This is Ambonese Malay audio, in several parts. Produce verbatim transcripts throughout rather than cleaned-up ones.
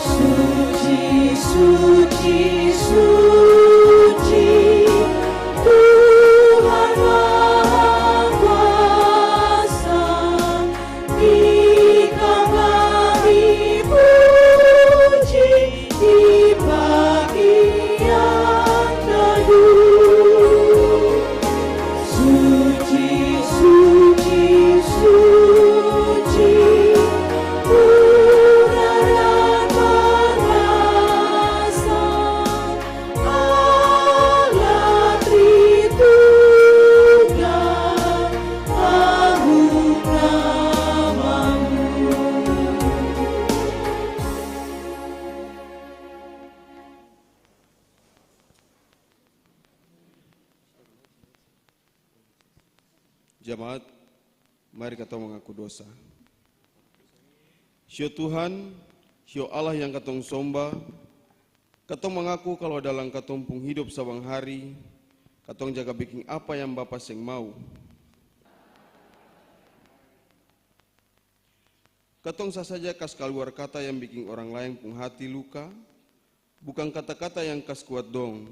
Suci, suci, suci, Tuhan Maha Kuasa, Ikang dipuji di bagian teduh. Suci, suci, suci, pura dan perkasa, Allah Tritunggal, agung nama-Mu. Jemaat, mari katong mangaku dosa. Sio Tuhan, sio Allah yang katong somba, katong mangaku kalu dalam katong pung hidop sabang hari, katong jaga biking apa yang Bapa seng mau. Katong sa saja kas kaluar kata yang biking orang laeng pung hati luka, bukang kata-kata yang kas kuat dong.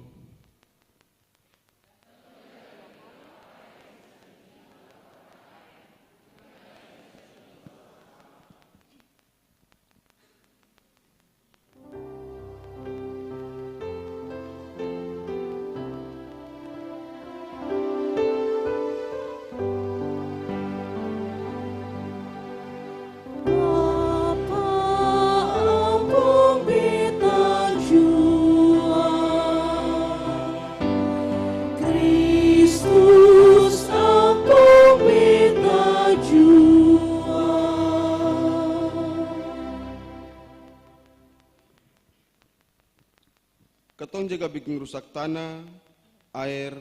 Bapa, ampung beta jua. Kristus, ampung beta jua. Katong jaga biking rusak tana, aer,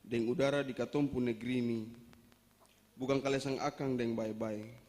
deng udara di katong pung negri ni. Bukang kalesang akang deng bae-bae.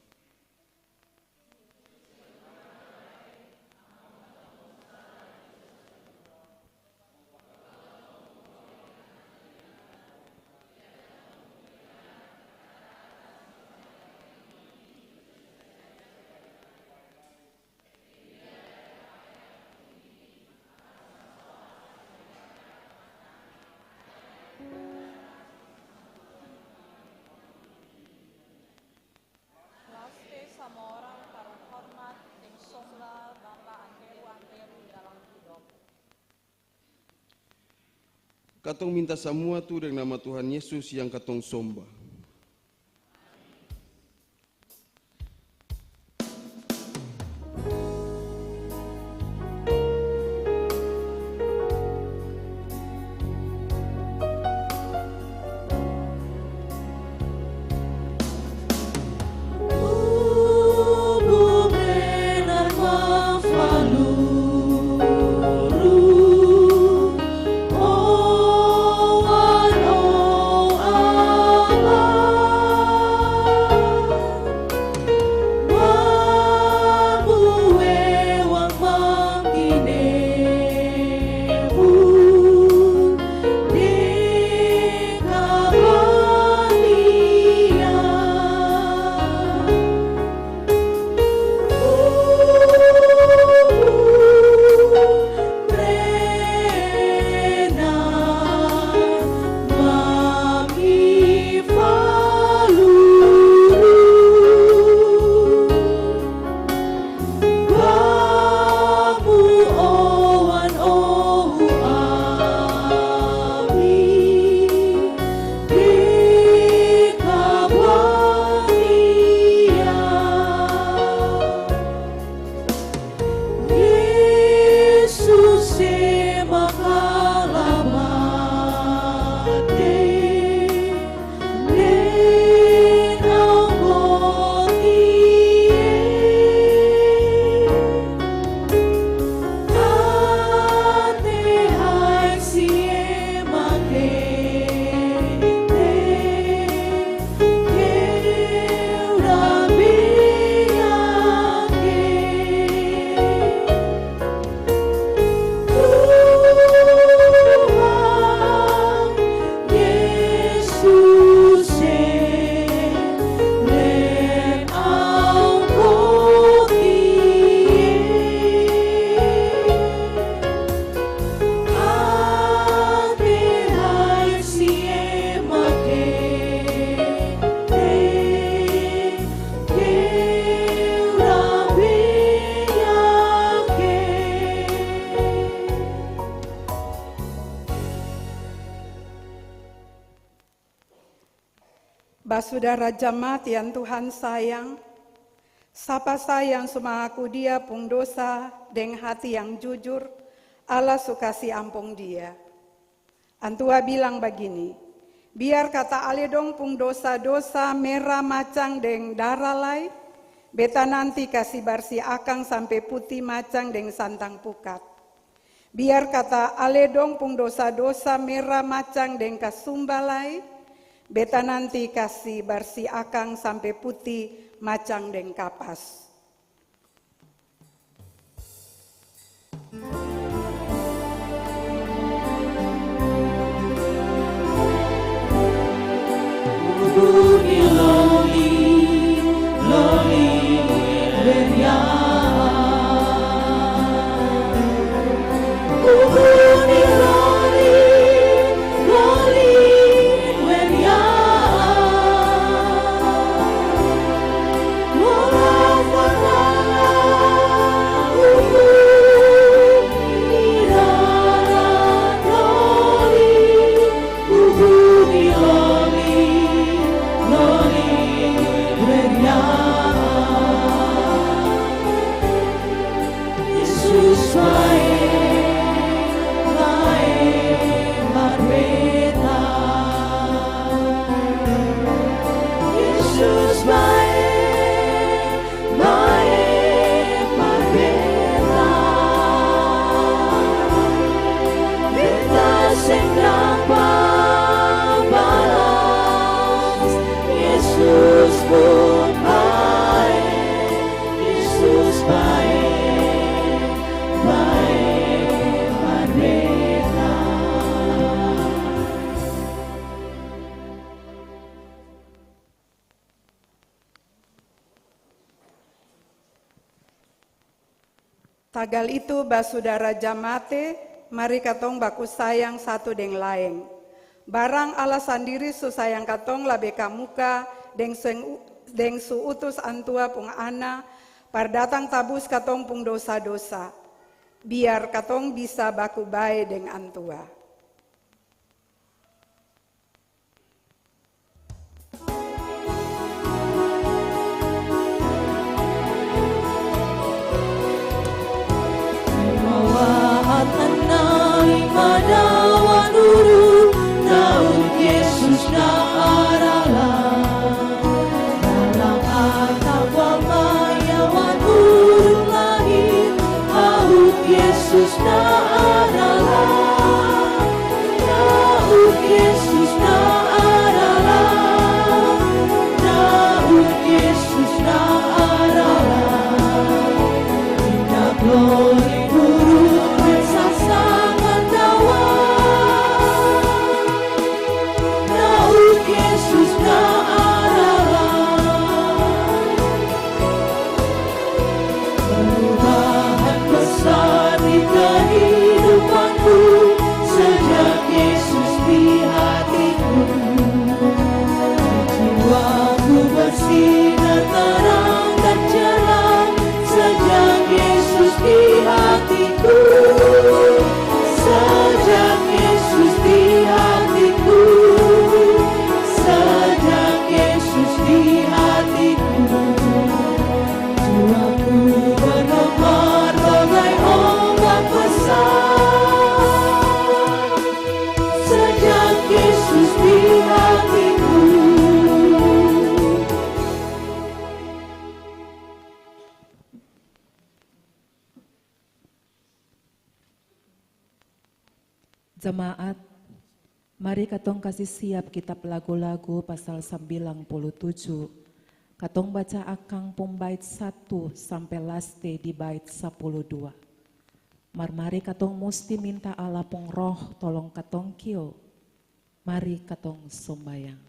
Laste samua orang taruh hormat deng somba Bapa Anteru-Anteru dalam hidop. Katong minta samua tu deng nama Tuhan Yesus yang katong somba. Basudara jemaat yang Tuhan sayang, sapa sa yang su mangaku dia pung dosa deng hati yang jujur, Allah su kasi ampong dia. Antua bilang bagini, "Biar kata ale dong pung dosa-dosa mera macang deng dara lai, beta nanti kasi barsi akang sampe puti macang deng santang pukat. Biar kata ale dong pung dosa-dosa mera macang deng kasumba lai, beta nanti kasi barsi akang sampe puti macang deng kapas." Yesus bae, bae par beta. Yesus bae, bae par beta. Beta seng dapa balas, Yesus pung bae. Yesus bae, bae par beta. Tagal itu, basudara jamaat e, mari katong baku sayang satu deng laeng. Barang Allah sandiri su sayang katong labe kamuka deng seng u-, deng su utus Antua pung Ana par datang tabus katong pung dosa-dosa, biar katong bisa baku bae deng Antua. Malahan anai madawa nuru, Daud Yesus na arala. Dalam harta pamaya wa nuru lahir, Daud Yesus na arala. Daud Yesus na arala, Daud Yesus na arala. Inda glori guru resa sangat dawa. Daud Yesus na arala. Perubahan besar di kehidupanku sejak Yesus di hatiku. Jiwaku bersinar terang dan cerah sejak Yesus di hatiku. Sejak Yesus di hatiku, sejak Yesus di hatiku, jiwaku bergetar bagai ombak besar. Sejak Yesus di hatiku. Jemaat, mari katong kasi siap kitab Lagu-Lagu pasal sambilang puluh tuju. Katong baca akang pung bait satu sampe laste di bait sapuluh dua. Mar mari katong musti minta Allah pung Roh tolong katong kio. Mari katong sombayang.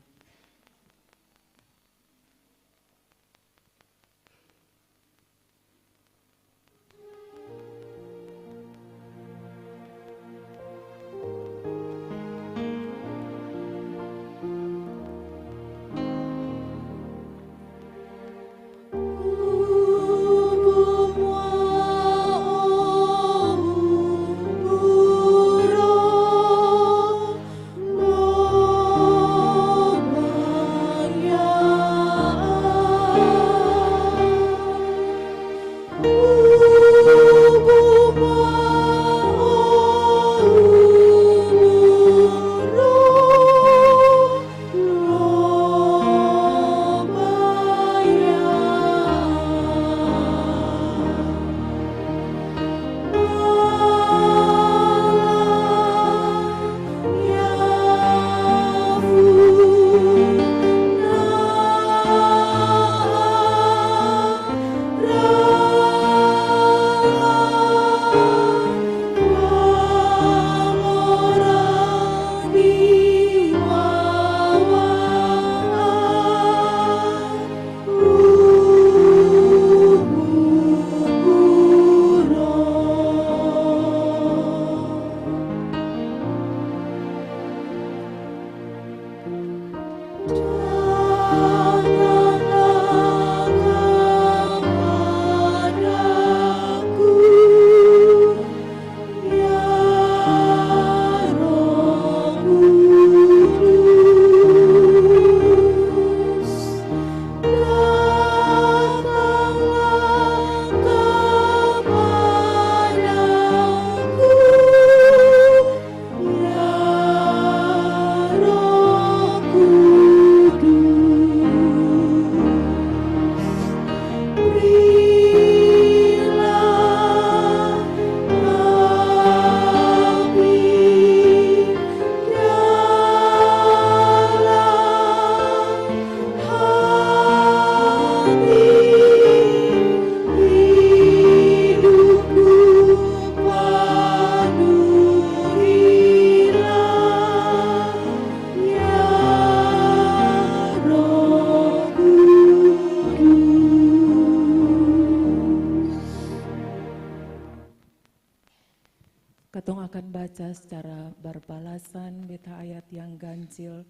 Tong akan baca secara berbalasan, beta ayat yang ganjil,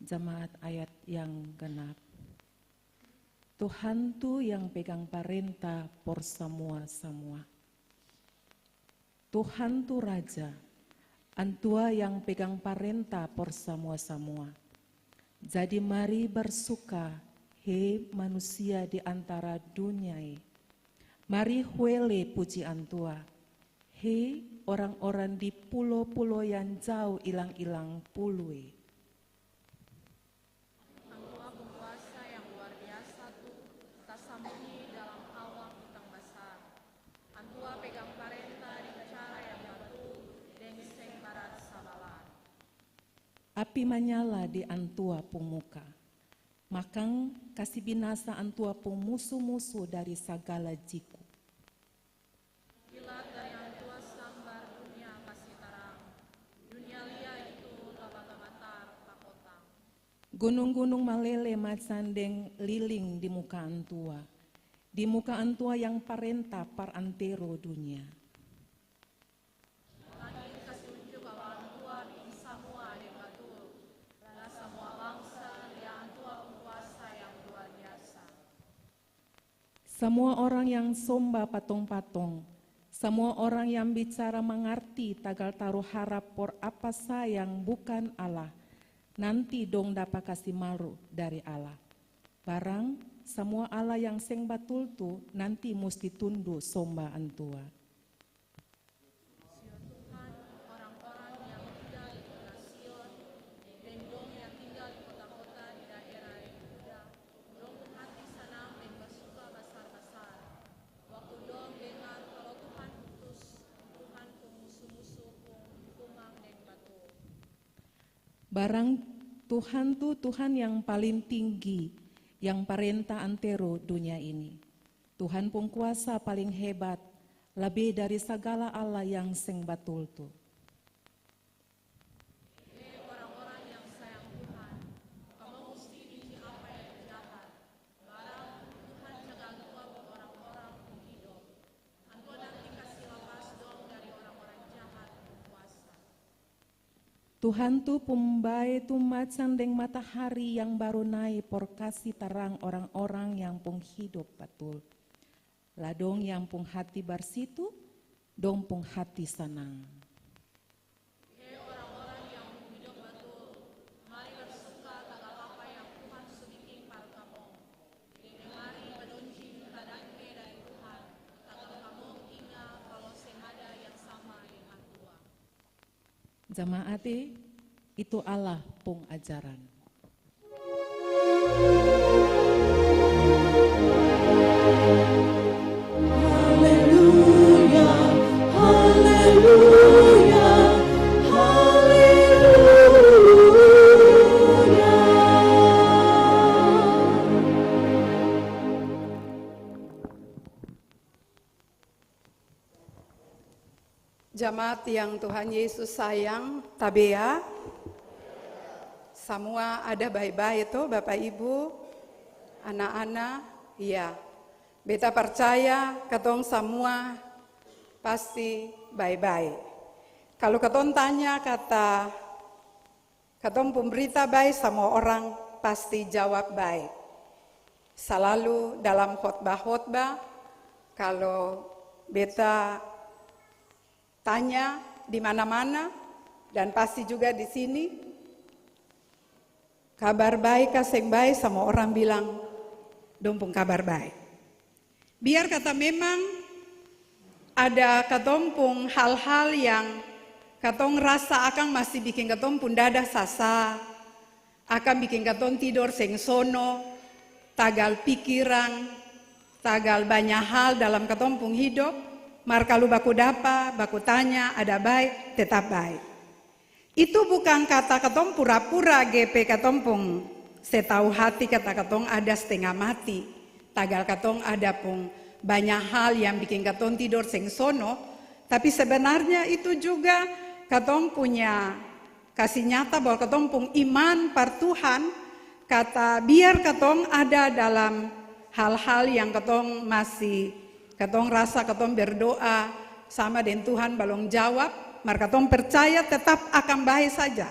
jemaat ayat yang genap. Tuhan tu yang pegang parenta por samua-samua. Tuhan tu Raja, Antua yang pegang parenta por samua-samua. Jadi mari barsuka, he manusia di antara dunia e. Mari huele puji Antua, he orang-orang di pulo-pulo yang jao ilang-ilang pulu e. Antua pung kuasa yang luar biasa tu tasambunyi dalam awang utang basar. Antua pegang parenta deng cara yang batul deng seng barat sabalah. Api manyala di Antua pung muka, makang kasi binasa Antua pung musu-musu dari sagala jiku. Kilat dari Antua sambar dunia kasi tarang. Dunia lia itu tabata-batar takotang. Gunung-gunung malele macan deng liling di muka Antua, di muka Antua yang parenta par antero dunia. Langit kasi unju bahwa Antua biking samua deng batul, la samua bangsa lia Antua pung kuasa yang luar biasa. Samua orang yang somba patong-patong, samua orang yang bicara mangarti tagal taru harap por apa sa yang bukan Allah, nanti dong dapa kasi malu dari Allah. Barang samua allah yang seng batul tu nanti musti tundu somba Antua. Sio Tuhan, orang-orang yang tinggal di kota Sion, deng dong yang tinggal di kota-kota di daera Yehuda, dong pung hati sanang deng basuka basar-basar, waktu dong dengar kalu Tuhan utus Tuhan pung musu-musu pung hukuman deng batul. Barang Tuhan tu Tuhan yang paling tinggi, yang parenta antero dunia ini. Tuhan pung kuasa paling hebat, labe dari sagala allah yang seng batul tu. He orang-orang yang sayang Tuhan, kamong musti binci apa yang jahat, barang Tuhan jaga Antua pung orang-orang pung hidop. Antua nanti kasi lapas dong dari orang-orang jahat pung kuasa. Tuhan tu pung bae tu macan deng matahari yang baru nae por kasi tarang orang-orang yang pung hidop batul. La dong yang pung hati barsi tu, dong pung hati sanang. He orang-orang yang pung hidop batul, mari barsuka tagal apa yang Tuhan su biking par kamong. Deng mari badonjing tadangke dari Tuhan, tagal kamong inga kalu seng ada yang sama deng Antua. Jamaat e, itu Allah pung ajaran. Haleluya, haleluya, haleluya. Jemaat yang Tuhan Yesus sayang, tabea? Samua ada bae-bae to, Bapa Ibu, ana-ana? Iya. Beta parcaya katong samua pasti bae-bae. Kalu katong tanya kata, katong pung brita bae, samua orang pasti jawab bae. Salalu dalam khotbah-khotbah, kalu beta tanya di mana-mana, dan pasti juga di sini, kabar bae ka seng bae, samua orang bilang dong pung kabar bae. Biar kata memang ada katong pung hal-hal yang katong rasa akang masi biking katong pung dada sasa, akang biking katong tidor seng sono, tagal pikiran, tagal banya hal dalam katong pung hidop, mar kalu baku dapa, baku tanya, ada bae, tetap bae. Itu bukang kata katong pura-pura ge pe katong pung se tau hati kata katong ada stenga mati, tagal katong ada pung banya hal yang biking katong tidor seng sono, tapi sebenarnya itu juga katong punya kasi nyata bahwa katong pung iman par Tuhan, kata biar katong ada dalam hal-hal yang katong masi, katong rasa katong berdoa sama deng Tuhan balong jawab, mar katong percaya tetap akang bae saja.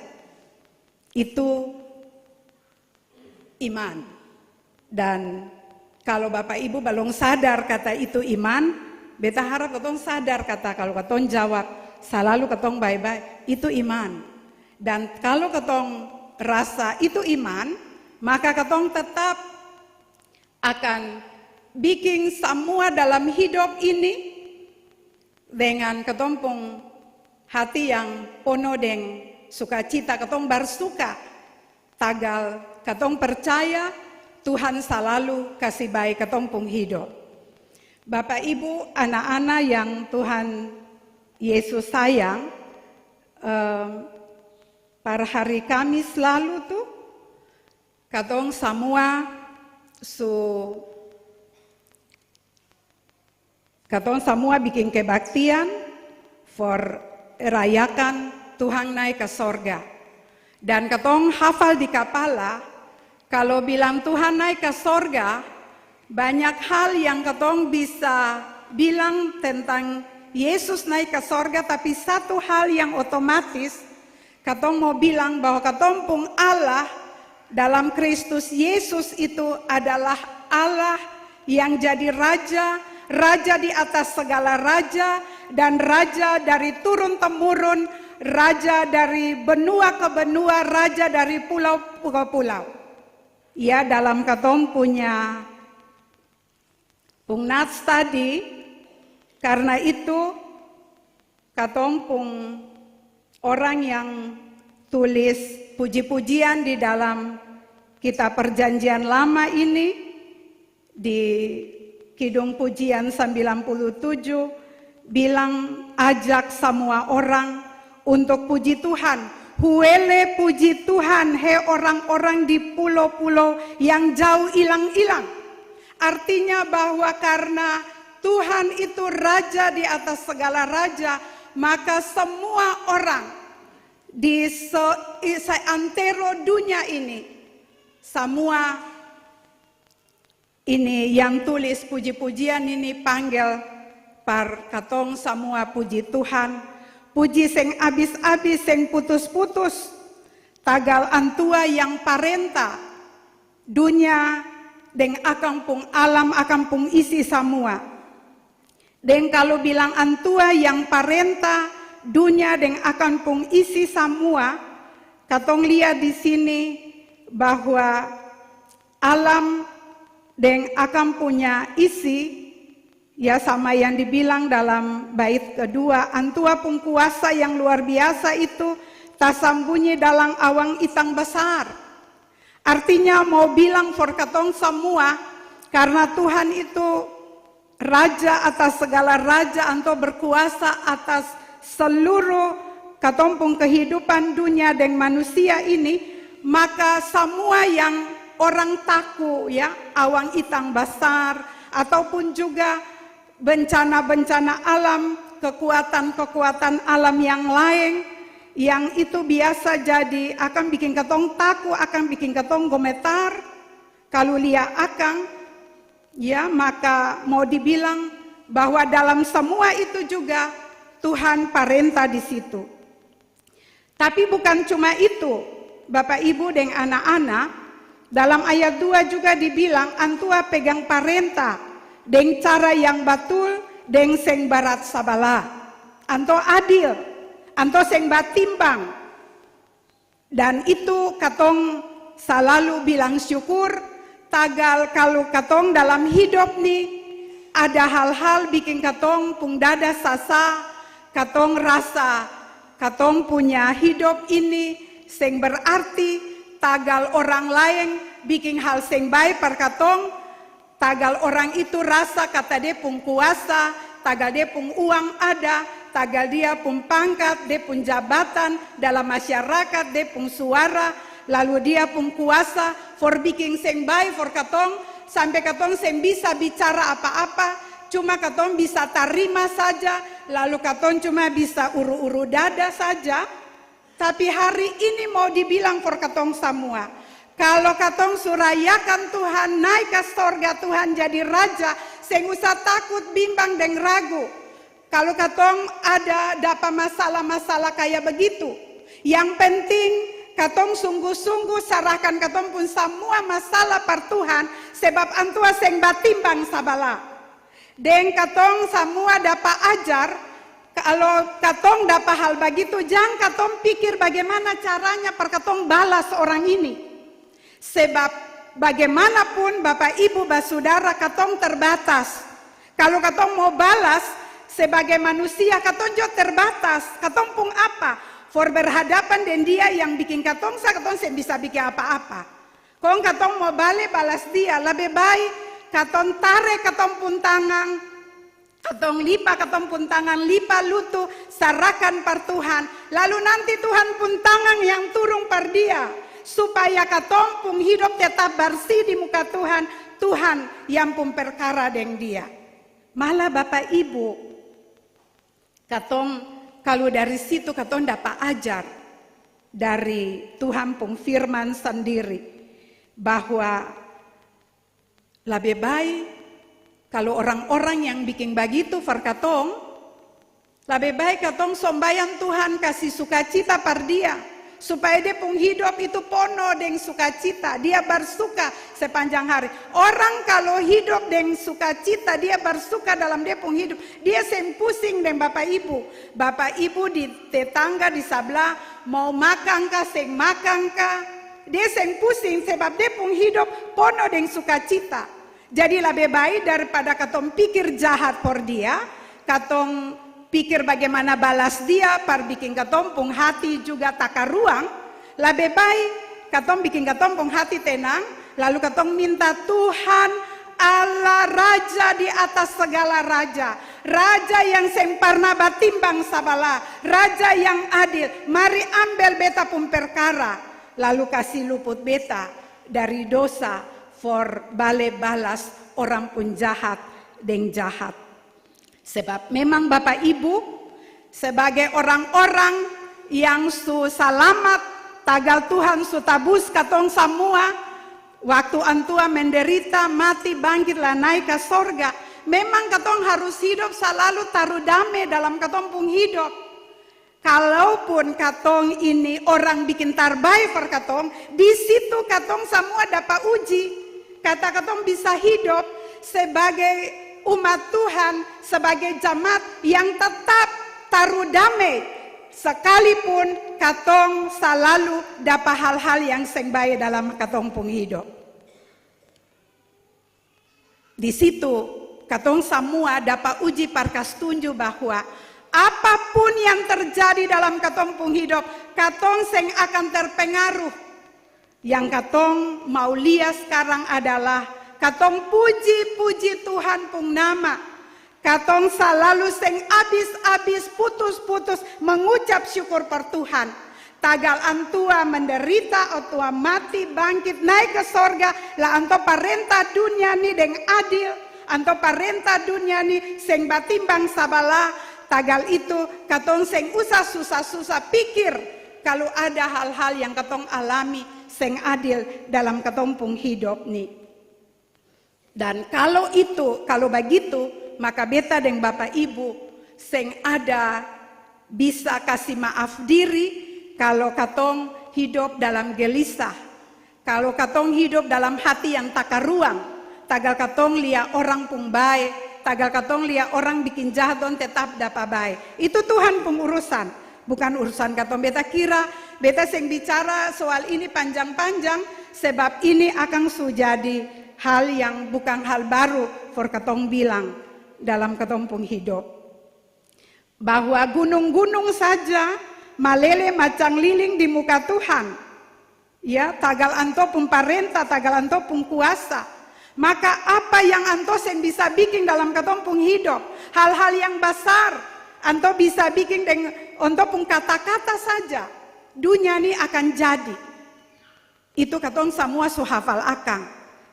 Itu iman. Dan kalo Bapak Ibu balong sadar kata itu iman, beta harap katong sadar kata kalo katong jawab salalu katong bae-bae, itu iman. Dan kalo katong rasa itu iman, maka katong tetap akan biking samua dalam hidop ini dengan katong pung hati yang pono deng sukacita, katong barsuka, tagal katong percaya Tuhan salalu kasi bae katong pung hidop. Bapa, Ibu, ana-ana yang Tuhan Yesus sayang, em, par hari Kamis lalu tu, katong samua su, katong samua biking kebaktian for rayakan Tuhan nae ka sorga. Dan katong hafal di kapala, kalo bilang Tuhan nae ka sorga, banyak hal yang katong bisa bilang tentang Yesus nae ka sorga, tapi satu hal yang otomatis, katong mo bilang bahwa katong pung Allah dalam Kristus Yesus itu adalah Allah yang jadi Raja, Raja di atas segala raja, dan Raja dari turun-temurun, Raja dari benua ke benua, Raja dari pulau ke pulau. Ya, dalam katong punya pung nats tadi, karna itu katong pung orang yang tulis puji-pujian di dalam Kitab Perjanjian Lama ini, di Kidung Pujian sambilan puluh tujuh, bilang, "Ajak samua orang untuk puji Tuhan. Huele puji Tuhan, he orang-orang di pulo-pulo yang jauh ilang-ilang." Artinya bahwa karna Tuhan itu Raja di atas segala raja, maka semua orang di se-, i-, seantero dunia ini, samua ini yang tulis puji-pujian ini panggel par katong samua puji Tuhan. Puji seng abis-abis, seng putus-putus. Tagal Antua yang parenta dunia deng akang pung alam, akang pung isi samua. Deng kalu bilang Antua yang parenta dunia deng akang pung isi samua, katong lia di sini bahwa alam deng akang punya isi, ya, sama yang dibilang dalam bait kedua, Antua pung kuasa yang luar biasa itu tasambunyi dalam awang itang basar. Artinya, mau bilang for katong samua, karna Tuhan itu Raja atas segala raja, anto berkuasa atas seluruh katong pung kehidupan dunia deng manusia ini, maka samua yang orang taku, ya, awang itang basar, ataupun juga bencana-bencana alam, kekuatan-kekuatan alam yang laeng, yang itu biasa jadi akang biking katong taku, akang biking katong gometar, kalu lia akang, ya, maka mau dibilang bahwa dalam samua itu juga Tuhan parenta di situ. Tapi bukan cuma itu, Bapak, Ibu, deng ana-ana, dalam ayat dua juga dibilang, Antua pegang parenta deng cara yang batul, deng seng barat sabala, anto adil, anto seng batimbang. Dan itu katong salalu bilang syukur, tagal kalu katong dalam hidop ni ada hal-hal biking katong pung dada sasa, katong rasa katong punya hidop ini seng berarti, tagal orang laeng biking hal seng bae par katong, tagal orang itu rasa kata dia pung kuasa, tagal dia pung uang ada, tagal dia pung pangkat, dia pung jabatan dalam masyarakat, dia pung suara, lalu dia pung kuasa for biking seng bae for katong, sampe katong seng bisa bicara apa-apa, cuma katong bisa tarima saja, lalu katong cuma bisa uru-uru dada saja. Tapi hari ini mau dibilang for katong samua, kalo katong su rayakan Tuhan nae ka sorga, Tuhan jadi Raja, seng usah takut, bimbang, deng ragu. Kalu katong ada dapa masalah-masalah kaya begitu, yang penting katong sungguh-sungguh sarahkan katong pung samua masalah par Tuhan, sebab antua seng batimbang sabala. Deng katong samua dapa ajar, kalo katong dapa hal bagitu, jang katong pikir bagimana caranya par katong balas orang ini. Sebab bagaimanapun, Bapak, Ibu, basudara, katong terbatas. Kalu katong mo balas, sebagai manusia, katong jua terbatas. Katong pung apa? For berhadapan deng dia yang biking katong sa, katong seng bisa biking apa-apa. Kong katong mo bale balas dia, lebe bae katong tare katong pung tangang, katong lipa katong pung tangan, lipa lutu, sarakan par Tuhan. Lalu nanti Tuhan pung tangan yang turung par dia, supaya katong pung hidop tetap barsih di muka Tuhan, Tuhan yang pung perkara deng dia. Malah Bapa Ibu, katong kalu dari situ katong dapa ajar dari Tuhan pung firman sandiri, bahwa Labe bae kalu orang-orang yang biking bagitu for katong, labe bae katong sombayang Tuhan kasi sukacita par dia, supaya dia pung hidop itu pono deng sukacita, dia barsuka sepanjang hari. Orang kalu hidop deng sukacita, dia barsuka dalam dia pung hidop, dia seng pusing deng bapa ibu. Bapa ibu di tetangga di sabla mau makang ka, seng makang ka, dia seng pusing sebab dia pung hidop pono deng sukacita. Jadi labe bae daripada katong pikir jahat for dia, katong pikir bagimana balas dia par biking katong pung hati juga takaruang, labe bae katong biking katong pung hati tenang, lalu katong minta Tuhan Allah Raja di atas segala raja, Raja yang seng parna batimbang sabala, Raja yang adil, mari ambel beta pung perkara, lalu kasi luput beta dari dosa for bale balas orang pung jahat deng jahat. Sebab memang Bapa Ibu, sebagai orang-orang yang su salamat, tagal Tuhan su tabus katong samua, waktu antua menderita, mati, bangkit, la nae ka sorga, memang katong harus hidop salalu taru dame dalam katong pung hidop. Kalaupun katong ini orang biking tarbae for katong, di situ katong samua dapa uji. Kata katong bisa hidop sebagai umat Tuhan, sebagai jamaat yang tetap taru dame, sekalipun katong salalu dapa hal-hal yang seng bae dalam katong pung hidop. Di situ, katong samua dapa uji par kas tunju bahwa apapun yang terjadi dalam katong pung hidop, katong seng akan terpengaruh. Yang katong mau lia skarang adalah katong puji-puji Tuhan pung nama. Katong salalu seng abis-abis, putus-putus mengucap syukur par Tuhan. Tagal antua menderita, antua mati, bangkit, nae ka sorga, la antua parenta dunia ni deng adil, antua parenta dunia ni seng batimbang sabala. Tagal itu, katong seng usah susa-susa pikir kalu ada hal-hal yang katong alami seng adil dalam katong pung hidop ni. Dan kalo itu, kalo bagitu, maka beta deng bapa ibu seng ada bisa kasi maaf diri kalo katong hidop dalam gelisah, kalo katong hidop dalam hati yang takaruang, tagal katong lia orang pung bae, tagal katong lia orang biking jahat, dong tetap dapa bae. Itu Tuhan pung urusan. Bukan urusan katong. Beta kira, beta seng bicara soal ini panjang-panjang, sebab ini akang su jadi hal yang bukang hal baru for katong bilang dalam katong pung hidop. Bahwa gunung-gunung saja malele macang liling di muka Tuhan. Ya, tagal antua pung parenta, tagal antua pung kuasa. Maka apa yang antua seng bisa biking dalam katong pung hidop, hal-hal yang basar, antua bisa biking deng antua pung kata-kata saja, dunia ni akan jadi. Itu katong samua su hafal akang.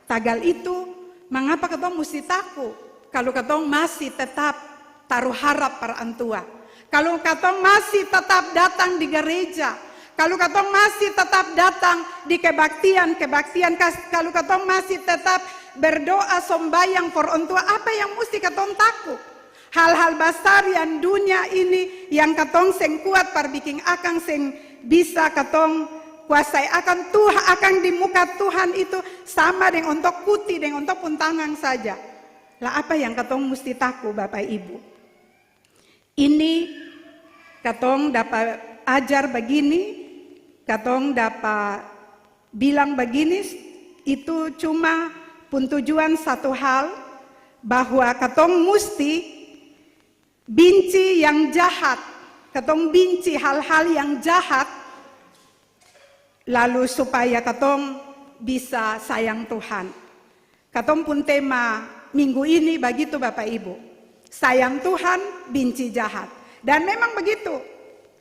Tagal itu, mangapa katong musti taku kalu katong masih tetap taru harap par antua? Kalu katong masih tetap datang di gareja, kalu katong masih tetap datang di kebaktian-kebaktian, kas-, kalu katong masih tetap berdoa sombayang for antua, apa yang musti katong taku? Hal-hal basar yang dunia ini, yang katong seng kuat par biking akang seng bisa katong kuasai akang, Tuh-, akang di muka Tuhan itu sama deng ontok kuti, deng ontok pung tangang saja. Lah apa yang katong musti taku, Bapak Ibu? Ini katong dapa ajar bagini, katong dapa bilang bagini, itu cuma pung tujuan satu hal, bahwa katong musti binci yang jahat, katong binci hal-hal yang jahat, lalu supaya katong bisa sayang Tuhan. Katong pung tema minggu ini bagitu, Bapak Ibu. Sayang Tuhan, binci jahat. Dan memang begitu.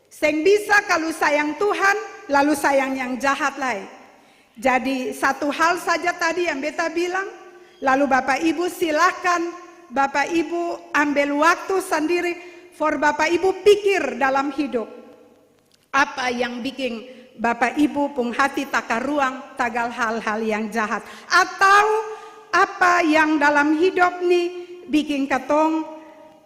Seng bisa kalu sayang Tuhan, lalu sayang yang jahat lai. Jadi, satu hal saja tadi yang beta bilang, lalu Bapak Ibu silakan Bapak Ibu ambel waktu sandiri for Bapak Ibu pikir dalam hidup. Apa yang biking Bapak Ibu pung hati takaruang tagal hal-hal yang jahat? Atau apa yang dalam hidup ni biking katong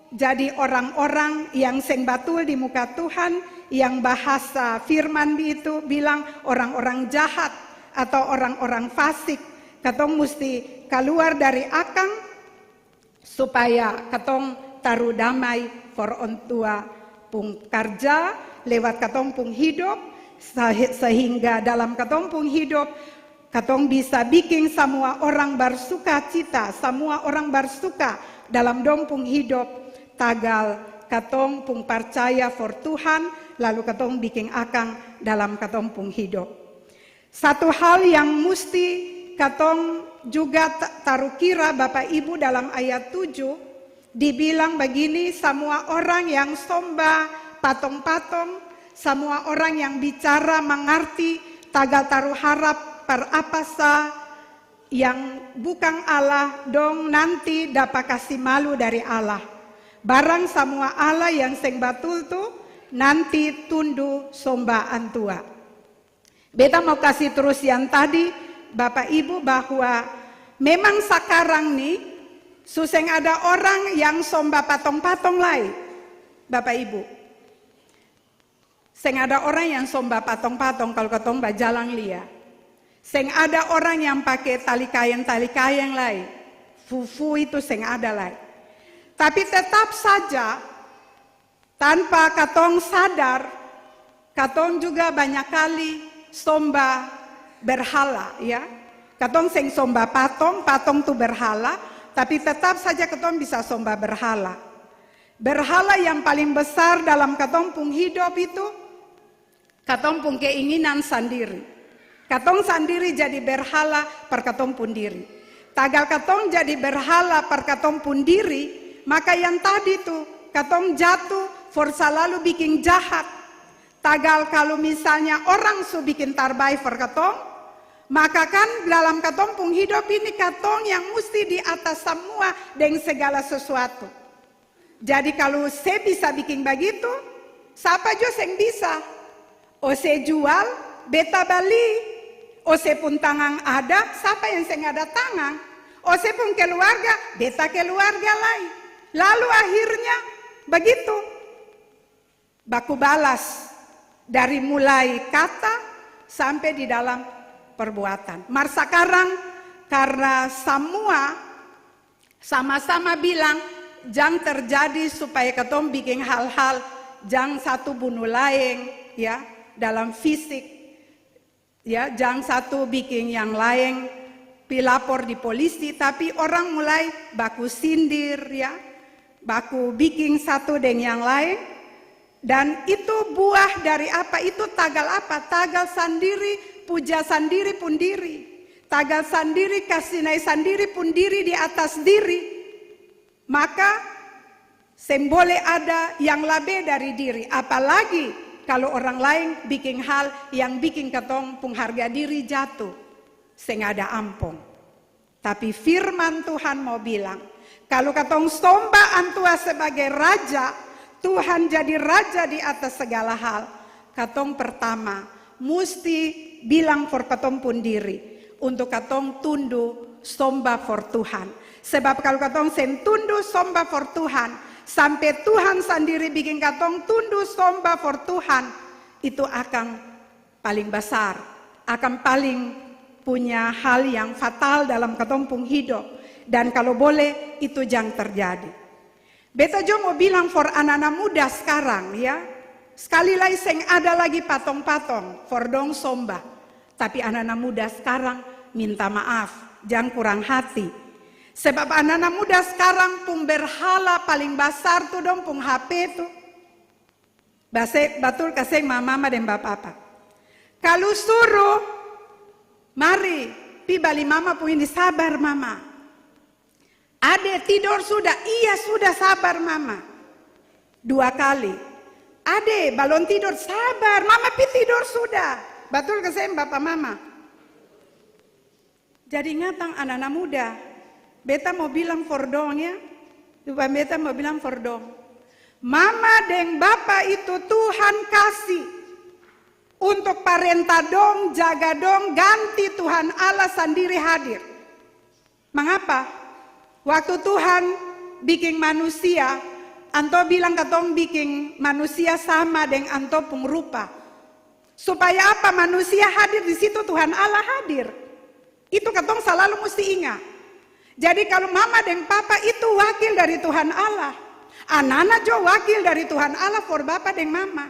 jadi orang-orang yang seng batul di muka Tuhan, yang bahasa firman itu bilang orang-orang jahat atau orang-orang fasik? Katong musti kaluar dari akang, supaya katong taru damai for ontua pung karja lewat katong pung hidop, sahe-, sehingga dalam katong pung hidop, katong bisa biking samua orang barsuka cita, samua orang barsuka dalam dong pung hidop, tagal katong pung parcaya for Tuhan, lalu katong biking akang dalam katong pung hidop. Satu hal yang musti katong juga ta-, tarukira, Bapak Ibu, dalam ayat tujuh, dibilang bagini, samua orang yang somba patong-patong, samua orang yang bicara mangarti, tagal taru harap par apa sa yang bukang Allah, dong nanti dapa kasi malu dari Allah. Barang samua allah yang seng batul tu, nanti tundu somba antua. Beta mau kasi trus yang tadi, Bapak Ibu, bahwa memang sakarang ni su seng ada orang yang somba patong-patong lai, Bapak Ibu. Seng ada orang yang somba patong-patong kalo katong bajalang lia. Seng ada orang yang pake tali kaeng-tali kaeng lai. Fufu itu seng ada lai. Tapi tetap saja, tanpa katong sadar, katong juga banya kali somba berhala, ya. Katong seng somba patong, patong tu berhala, tapi tetap saja katong bisa somba berhala. Berhala yang paling besar dalam katong pung hidop itu, katong pung keinginan sandiri. Katong sandiri jadi berhala par katong pung diri. Tagal katong jadi berhala par katong pung diri, maka yang tadi tu, katong jatu for salalu biking jahat. Tagal kalu misalnya orang su biking tarbae for katong, maka kan dalam katong pung hidop ini katong yang musti di atas samua deng segala sesuatu. Jadi kalu se bisa biking bagitu, sapa jua seng bisa. Ose jual, beta bali. Ose pung tangang ada, sapa yang seng ada tangang? Ose pung keluarga, beta keluarga lai. Lalu akhirnya bagitu. Baku balas dari mulai kata sampe di dalam perbuatan. Mar sakarang karna samua sama-sama bilang, jang terjadi supaya katong biking hal-hal, jang satu bunu laeng, ya, dalam fisik, ya, jang satu biking yang laeng pi lapor di polisi, tapi orang mulai baku sindir, ya, baku biking satu deng yang laeng. Dan itu buah dari apa? Itu tagal apa? Tagal sandiri, puja sandiri pung diri. Tagal sandiri, kasi nae sandiri pung diri di atas diri. Maka, seng bole ada yang labe dari diri. Apalagi kalo orang laeng biking hal yang biking katong pung harga diri jatu. Seng ada ampong. Tapi firman Tuhan mo bilang, kalu katong somba antua sebagai raja, Tuhan jadi raja di atas segala hal, katong pertama musti bilang for katong pung diri, untuk katong tundu somba for Tuhan. Sebab kalu katong seng tundu somba for Tuhan, sampe Tuhan sandiri biking katong tundu somba for Tuhan, itu akang paling basar, akang paling punya hal yang fatal dalam katong pung hidop. Dan kalo boleh, itu jang terjadi. Beta jua mo bilang for ana-ana muda skarang, ya. Skali lai seng ada lagi patong-patong for dong somba. Tapi ana-ana muda skarang minta maaf, jang kurang hati. Sebab ana-ana muda skarang pung berhala paling basar tu dong pung H P tu. Base-, batul ka seng mama-mama deng bapa-bapa? Kalu suru, mari pi bali mama pung ini, sabar mama. Ade tidor sudah? Iya sudah, sabar mama. Dua kali. Ade balon tidor? Sabar, mama pi tidor sudah. Batul ka seng bapa mama? Jadi ingatang ana-ana muda, beta mo bilang for dong ya, beta mo bilang for dong. Mama deng bapa itu Tuhan kasi untuk parenta dong, jaga dong, ganti Tuhan Allah sandiri hadir. Mangapa? Waktu Tuhan biking manusia, antua bilang katong biking manusia sama deng antua pung rupa. Supaya apa? Manusia hadir di situ, Tuhan Allah hadir. Itu katong salalu musti inga. Jadi kalu mama deng papa itu wakil dari Tuhan Allah, anana jua wakil dari Tuhan Allah for bapa deng mama.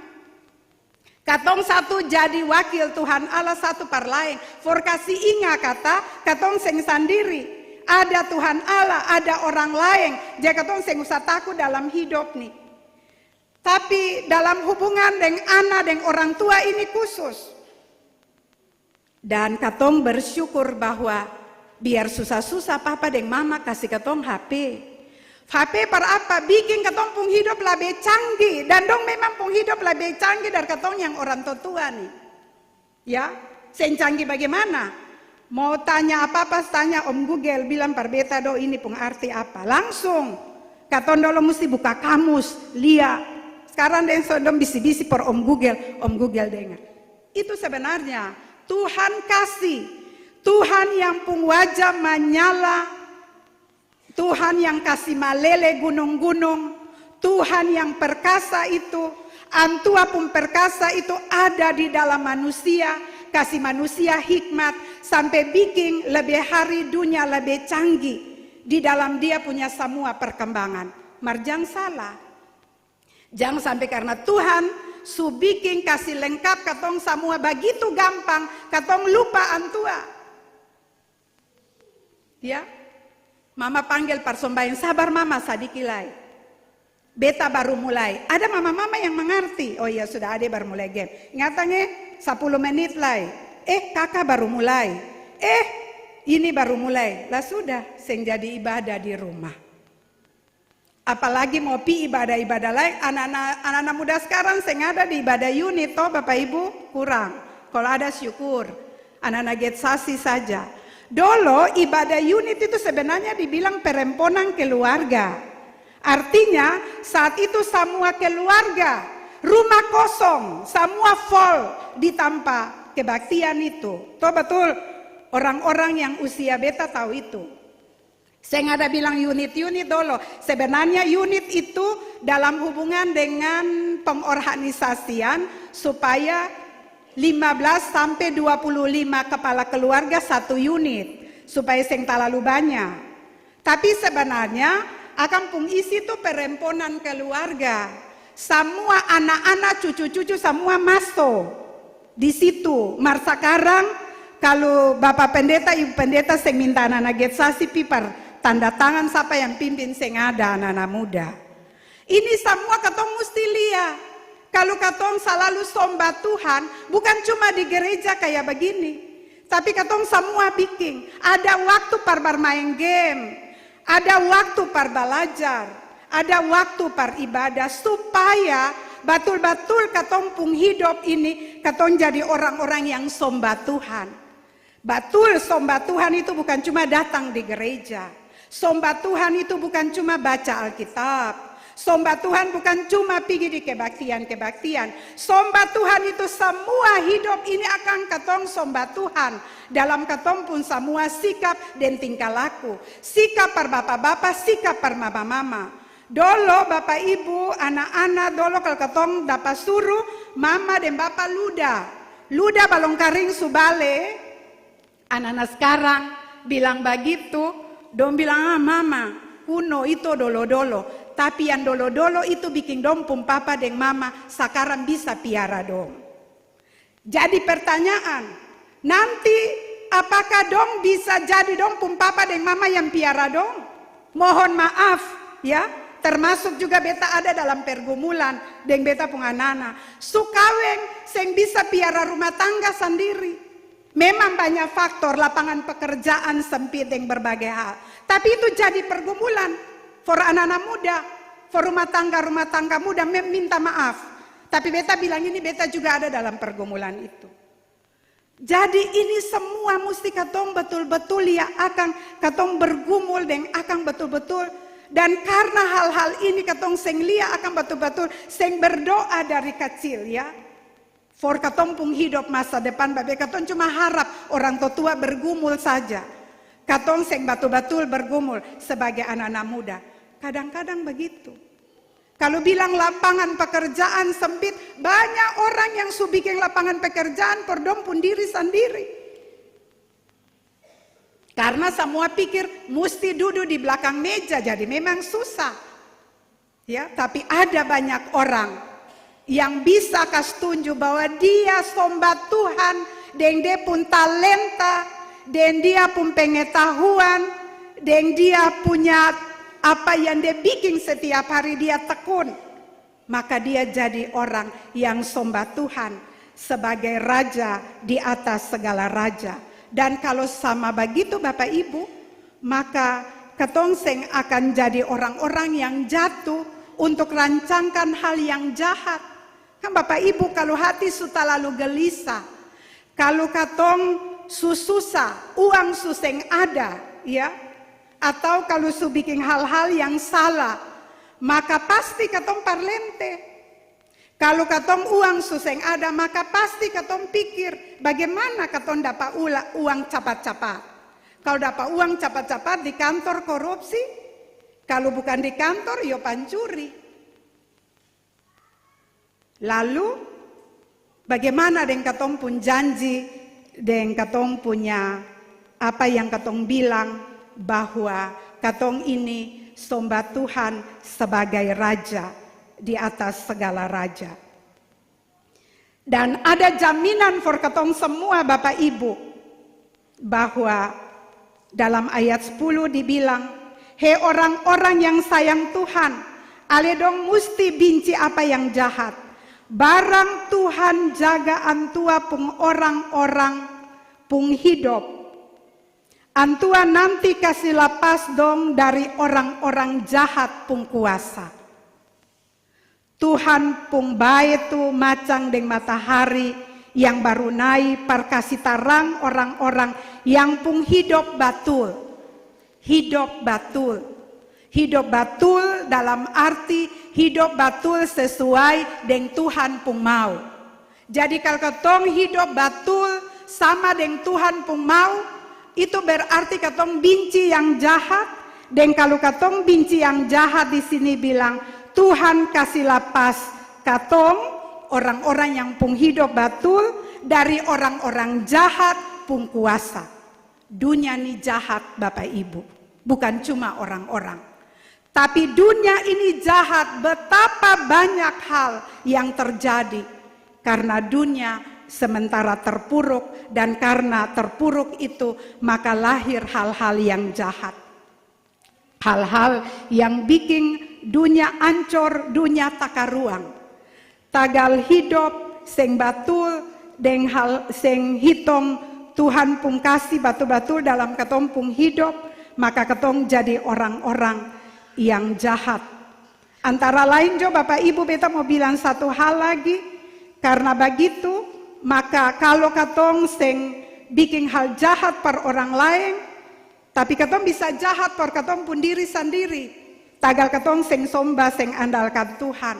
Katong satu jadi wakil Tuhan Allah satu par laeng. For kasi inga kata, katong seng sandiri. Ada Tuhan Allah, ada orang laeng. Jadi katong seng usah taku dalam hidop ni. Tapi dalam hubungan deng ana deng orang tua ini khusus. Dan katong bersyukur bahwa biar susah-susah papa deng mama kasi katong H P. H P par apa? Biking katong pung hidop labe canggih, dan dong memang pung hidop labe canggih dari katong yang orang tua-tua ni. Ya, seng canggih bagimana? Mau tanya apa-apa, tanya Om Google, bilang par beta do ini pung arti apa. Langsung, katong dolo musti buka kamus, lia. Skarang deng so dong bisi-bisi par Om Google, Om Google dengar. Itu sebenarnya Tuhan kasi, Tuhan yang pung wajah manyala, Tuhan yang kasi malele gunung-gunung, Tuhan yang perkasa itu, antua pung perkasa itu ada di dalam manusia, kasi manusia hikmat, sampe biking lebe hari dunia lebe canggih di dalam dia punya samua perkembangan. Mar jang salah. Jang sampe karna Tuhan su biking kasi lengkap katong samua bagitu gampang, katong lupa antua. Ya, mama panggel parsombayang, "Sabar mama, sadiki lai. Beta baru mulai." Ada mama-mama yang mangarti, "Oh iya, sudah, ade baru mulai game. Ingatang e, sapuluh menit lai. Eh, kaka baru mulai. Eh, ini baru mulai." Lah sudah, seng jadi ibadah di rumah. Apalagi mo pi ibadah-ibadah laeng, ana-ana, ana-ana muda skarang seng ada di ibadah unit to, Bapak Ibu? Kurang. Kalo ada syukur, ana-ana getsasi saja. Dolo ibadah unit itu sebenarnya dibilang peremponan keluarga. Artinya saat itu samua keluarga, rumah kosong, samua fol di tampa kebaktian itu. To batul? Orang-orang yang usia beta tau itu. Seng ada bilang unit-unit dolo. Sebenarnya unit itu dalam hubungan dengan pengorganisasian supaya lima belas sampe dua puluh lima kepala keluarga satu unit, supaya seng talalu banya. Tapi sebenarnya akang pung isi tu peremponan keluarga. Samua ana-ana, cucu-cucu samua maso di situ. Mar sakarang, kalu Bapa Pendeta, Ibu Pendeta seng minta ana-ana getsasi pi par tanda tangan sapa yang pimpin, seng ada ana-ana muda. Ini samua katong musti lia. Kalu katong salalu somba Tuhan, bukan cuma di gereja kaya bagini, tapi katong samua biking. Ada waktu par barmaeng game, ada waktu par balajar, ada waktu par ibadah, supaya batul-batul katong pung hidop ini, katong jadi orang-orang yang somba Tuhan. Batul, somba Tuhan itu bukan cuma datang di gereja. Somba Tuhan itu bukan cuma baca Alkitab. Somba Tuhan bukan cuma pigi di kebaktian-kebaktian. Somba Tuhan itu samua hidop ini akang katong somba Tuhan dalam katong pung samua sikap deng tingkah laku. Sikap par bapa-bapa, sikap par mama-mama. Dolo, Bapa Ibu, ana-ana dolo, kalo katong dapa suru, mama deng bapa luda. Luda balong karing su bale, ana-ana skarang bilang bagitu, dong bilang, "Ah, mama, kuno itu dolo-dolo." Tapi yang dolo-dolo itu biking dong pung papa deng mama sakarang bisa piara dong. Jadi pertanyaan, nanti apakah dong bisa jadi dong pung papa deng mama yang piara dong? Mohon maaf, ya, termasuk juga beta ada dalam pergumulan deng beta pung anana. Su kaweng, seng bisa piara rumah tangga sandiri. Memang banya faktor, lapangan pekerjaan sempit deng berbagai hal. Tapi itu jadi pergumulan for anana muda, for rumah tangga-rumah tangga muda, me-, minta maaf. Tapi beta bilang ini, beta juga ada dalam pergumulan itu. Jadi ini semua musti katong betul-betul lia akang, katong bergumul deng akang betul-betul. Dan karna hal-hal ini katong seng lia akang betul-betul, seng berdoa dari kacil, ya. For katong pung hidop masa depan, babe katong cuma harap orang tatua bergumul saja. Katong seng batul-batul bergumul sebagai anana muda. Kadang-kadang begitu. Kalu bilang lapangan pekerjaan sempit, banya orang yang su biking lapangan pekerjaan for dong pung diri sandiri. Karna samua pikir musti dudu di blakang meja, jadi memang susah. Ya, tapi ada banyak orang yang bisa kas tunju bahwa dia somba Tuhan deng dia pung talenta, deng dia pung pengetahuan, deng dia punya apa yang dia biking setiap hari dia tekun. Maka dia jadi orang yang somba Tuhan sebagai raja di atas segala raja. Dan kalo sama bagitu, Bapa Ibu, maka katong seng akan jadi orang-orang yang jatuh untuk rancangkan hal yang jahat. Kan Bapa Ibu, kalo hati su talalu gelisah, kalo katong su susah, uang su seng ada, ya, atau kalo su biking hal-hal yang salah, maka pasti katong parlente. Kalo katong uang su seng ada, maka pasti katong pikir, "Bagimana katong dapa ula-, uang capat-capat?" Kalo dapa uang capat-capat di kantor korupsi, kalo bukan di kantor, yo pancuri. Lalu, bagimana deng katong pung janji, deng katong punya apa yang katong bilang bahwa katong ini somba Tuhan sebagai Raja di atas segala raja? Dan ada jaminan for katong semua, Bapa Ibu, bahwa dalam ayat sepuluh dibilang, "He orang-orang yang sayang Tuhan, ale dong musti binci apa yang jahat. Barang Tuhan jaga antua pung orang-orang pung hidop, antua nanti kasi lapas dong dari orang-orang jahat pung kuasa." Tuhan pung bae tu macang deng matahari yang baru nai par kasi tarang orang-orang yang pung hidop batul. Hidop batul. Hidop batul dalam arti hidop batul sesuai deng Tuhan pung mau. Jadi, kalo katong hidop batul sama deng Tuhan pung mau, itu berarti katong binci yang jahat. Deng kalo katong binci yang jahat, di sini bilang, Tuhan kasi lapas katong, orang-orang yang pung hidop batul, dari orang-orang jahat pung kuasa. Dunia ni jahat, Bapa Ibu, bukan cuma orang-orang. Tapi dunia ini jahat, betapa banyak hal yang terjadi karena dunia sementara terpuruk, dan karena terpuruk itu, maka lahir hal-hal yang jahat. Hal-hal yang biking dunia ancor, dunia takaruang. Tagal hidop seng batul deng hal seng hitong Tuhan pung kasi batul-batul dalam katong pung hidop, maka katong jadi orang-orang yang jahat. Antara lain jo, Bapa Ibu, beta mo bilang satu hal lagi, karna bagitu, maka kalo katong seng biking hal jahat par orang laeng, tapi katong bisa jahat par katong pung diri sandiri, tagal katong seng somba, seng andalkan Tuhan.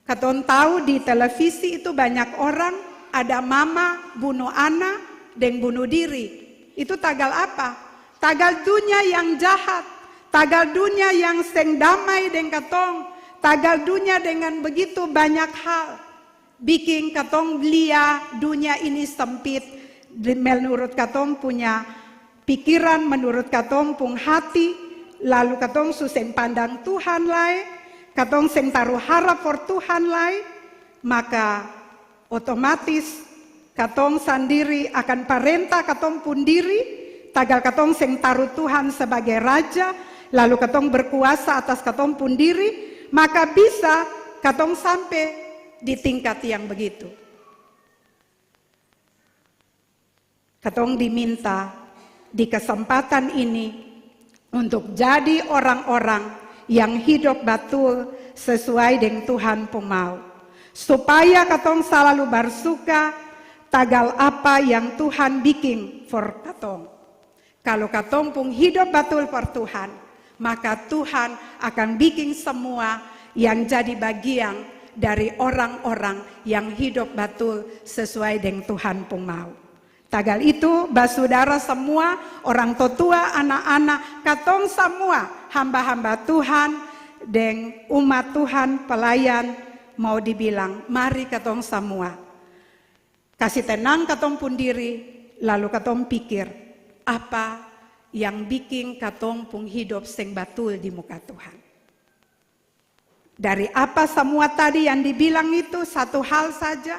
Katong tau di televisi itu banyak orang, ada mama bunu ana deng bunu diri. Itu tagal apa? Tagal dunia yang jahat. Tagal dunia yang seng damai deng katong, tagal dunia dengan begitu banyak hal, biking katong lia dunia ini sempit, di-, menurut katong punya pikiran, menurut katong pung hati, lalu katong su seng pandang Tuhan lai, katong seng taru harap for Tuhan lai, maka otomatis katong sandiri akan parenta katong pung diri, tagal katong seng taru Tuhan sebagai Raja, lalu katong berkuasa atas katong pung diri, maka bisa katong sampe di tingkat yang begitu. Katong diminta di kesempatan ini untuk jadi orang-orang yang hidop batul sesuai deng Tuhan pung mau, supaya katong salalu barsuka tagal apa yang Tuhan biking for katong. Kalu katong pung hidop batul for Tuhan, maka Tuhan akan biking semua yang jadi bagian dari orang-orang yang hidop batul sesuai deng Tuhan pung mau. Tagal itu, basudara samua, orang totua, ana-ana, katong samua, hamba-hamba Tuhan, deng umat Tuhan, pelayan, mau dibilang, mari katong samua kasi tenang katong pung diri, lalu katong pikir, apa yang biking katong pung hidop seng batul di muka Tuhan? Dari apa samua tadi yang dibilang itu, satu hal saja,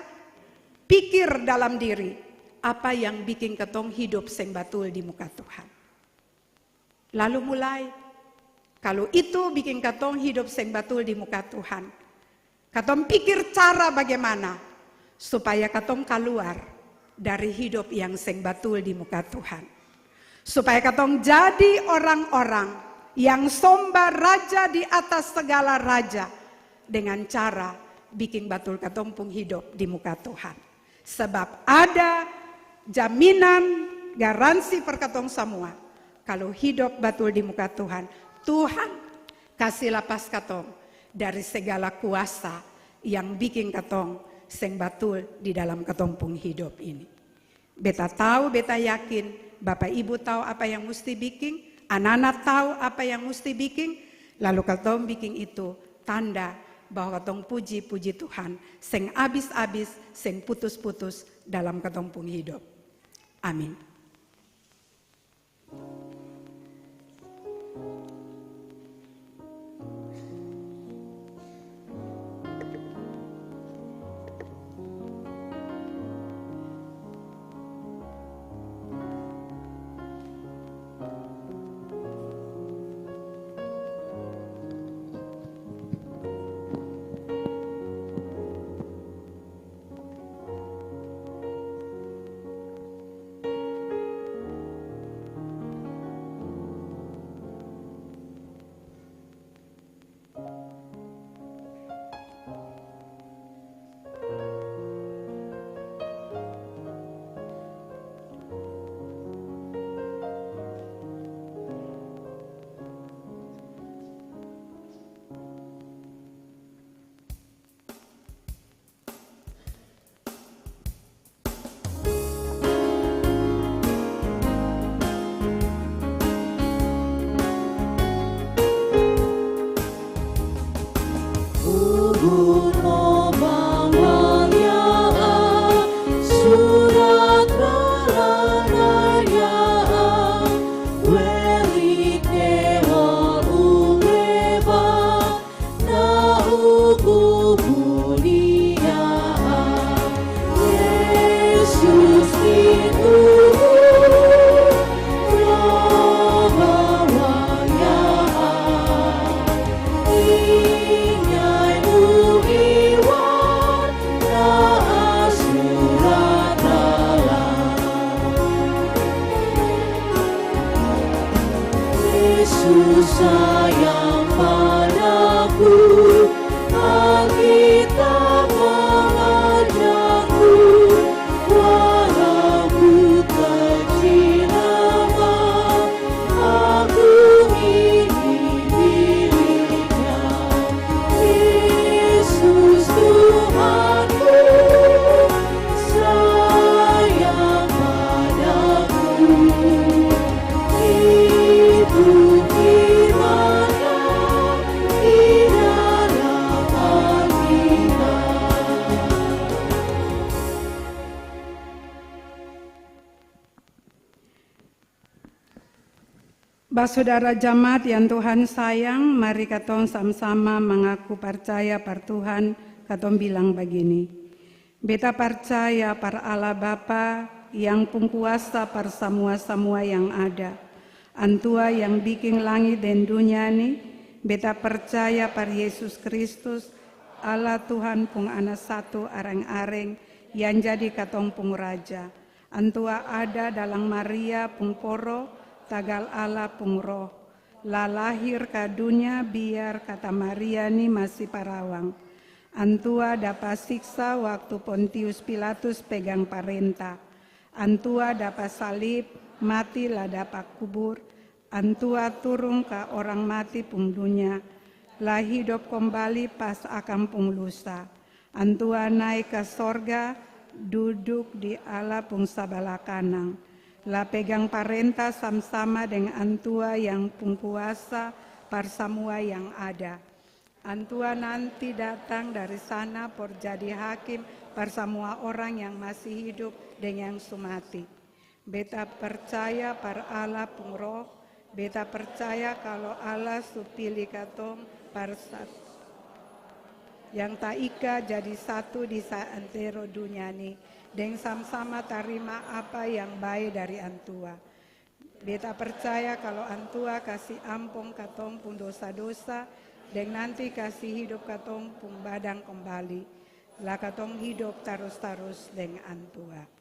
pikir dalam diri, apa yang biking katong hidop seng batul di muka Tuhan? Lalu mulai, kalu itu biking katong hidop seng batul di muka Tuhan, katong pikir cara bagimana supaya katong kaluar dari hidop yang seng batul di muka Tuhan. Supaya katong jadi orang-orang yang somba Raja di atas segala raja dengan cara biking batul katong pung hidop di muka Tuhan. Sebab ada jaminan, garansi par katong samua. Kalu hidop batul di muka Tuhan, Tuhan kasi lapas katong dari segala kuasa yang biking katong seng batul di dalam katong pung hidop ini. Beta tau, beta yakin, Bapa Ibu tau apa yang musti biking, anana tau apa yang musti biking, lalu katong biking itu tanda bahwa katong puji, puji Tuhan, seng abis-abis, seng putus-putus dalam katong pung hidop. Amin. Saudara jemaat yang Tuhan sayang, mari katong sama-sama mangaku parcaya par Tuhan, katong bilang bagini, "Beta parcaya par Allah Bapa yang pung kuasa par samua-samua yang ada. Antua yang biking langit deng dunia ni, beta parcaya par Yesus Kristus, Allah Tuhan pung Ana satu areng-areng, yang jadi katong pung Raja. Antua ada dalang Maria pung poro, tagal Allah pung Roh, la lahir ka dunia biar kata Maria ni masi parawang. Antua dapa siksa waktu Pontius Pilatus pegang parenta. Antua dapa salib, mati la dapa kubur. Antua turung ka orang mati pung dunia, la hidop kombali pas akang pung lusa. Antua nae ka sorga, duduk di Allah pung sabala kanang, la pegang parenta sam-sama deng Antua yang pung kuasa par samua yang ada. Antua nanti datang dari sana for jadi hakim par samua orang yang masi hidop deng yang su mati. Beta parcaya par Allah pung Roh, beta parcaya kalo Allah su pili katong par sat-, yang taika jadi satu di saantero dunia ni, deng sam-sama tarima apa yang bae dari Antua. Beta parcaya kalo Antua kasi ampong katong pung dosa-dosa, deng nanti kasi hidop katong pung badan kombali, la katong hidop tarus-tarus deng Antua."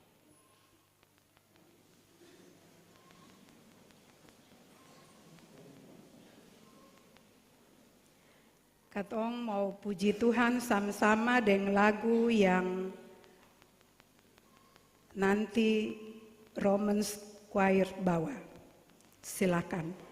Katong mau puji Tuhan sama-sama deng lagu yang nanti Romans Choir bawa. Silakan.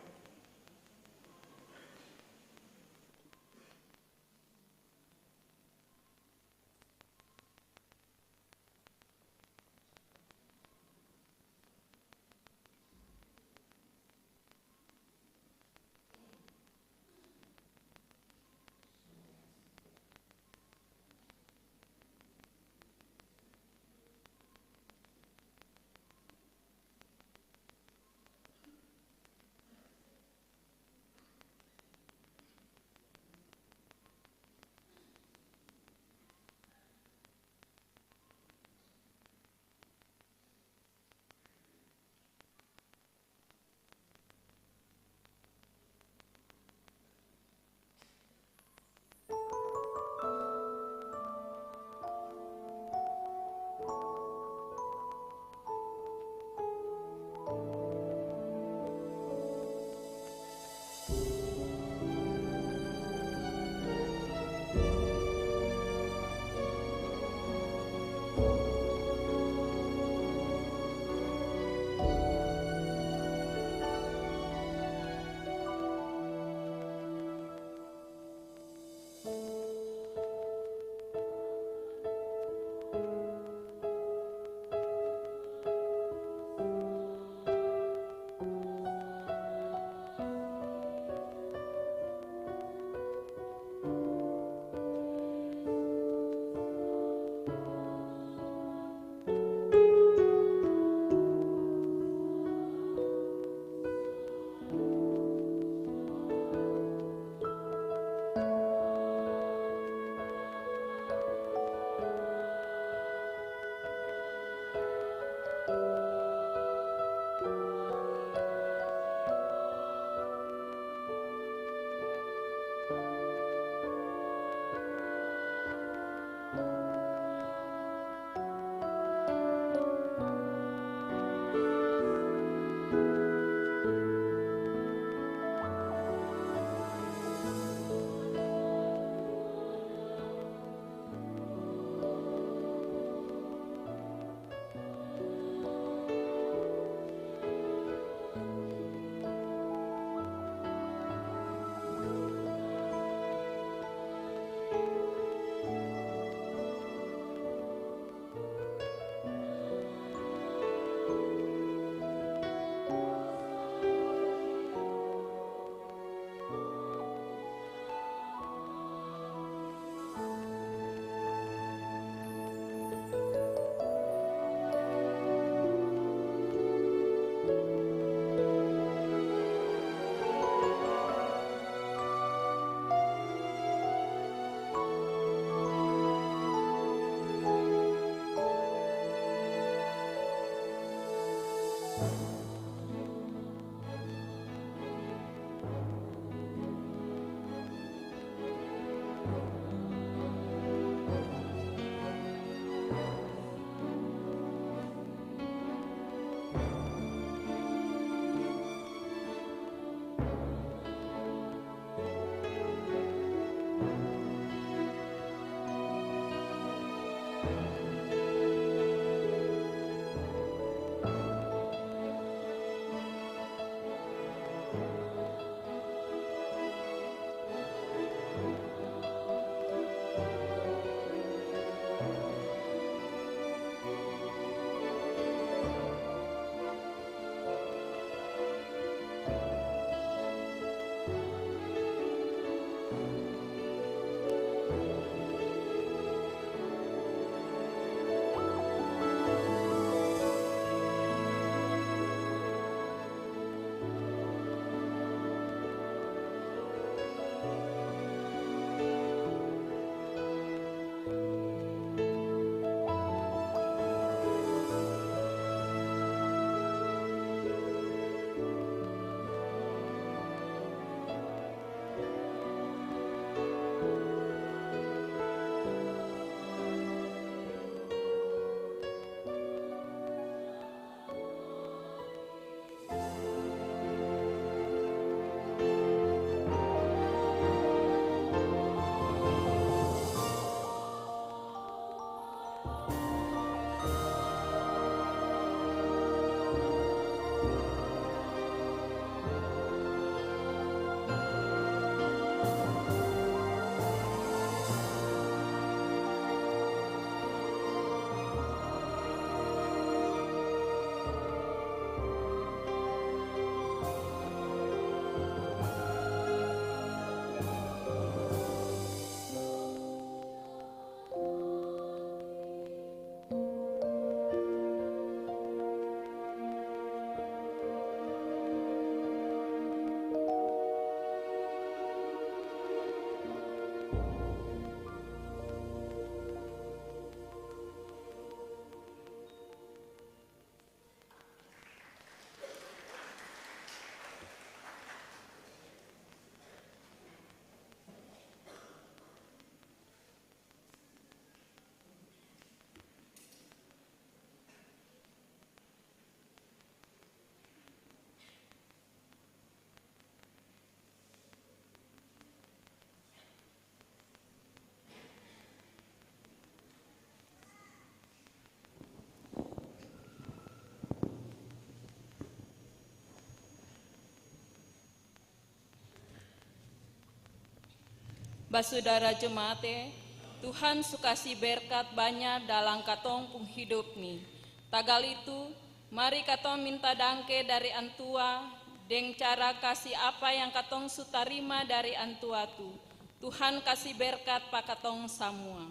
Basudara jemaat e, Tuhan su kasi berkat banya dalam katong pung hidop ni. Tagal itu, mari katong minta dangke dari Antua deng cara kasi apa yang katong su tarima dari Antua tu. Tuhan kasi berkat pa katong samua.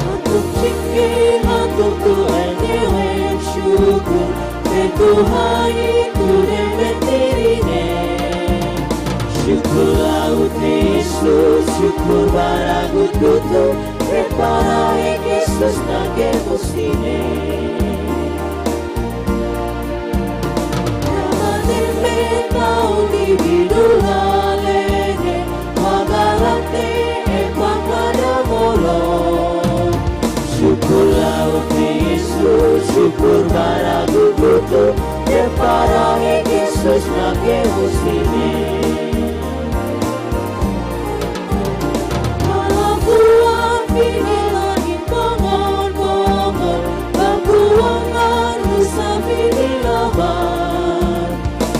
Atung cingking, atung tu el niu el syukur, pe Tuhan itu deng mentiri ne. Syukur laut Yesus, syukur baragu tutu, prepara e Kristus na ke mustine. Ramaten mentau di bidu lalene, magalate e pangada molo. Syukur laut Yesus, syukur baragu tutu, prepara e Kristus na ke mustine. Kalakuang pigi langit bongol-bongol, bakuang aru sampe di labar.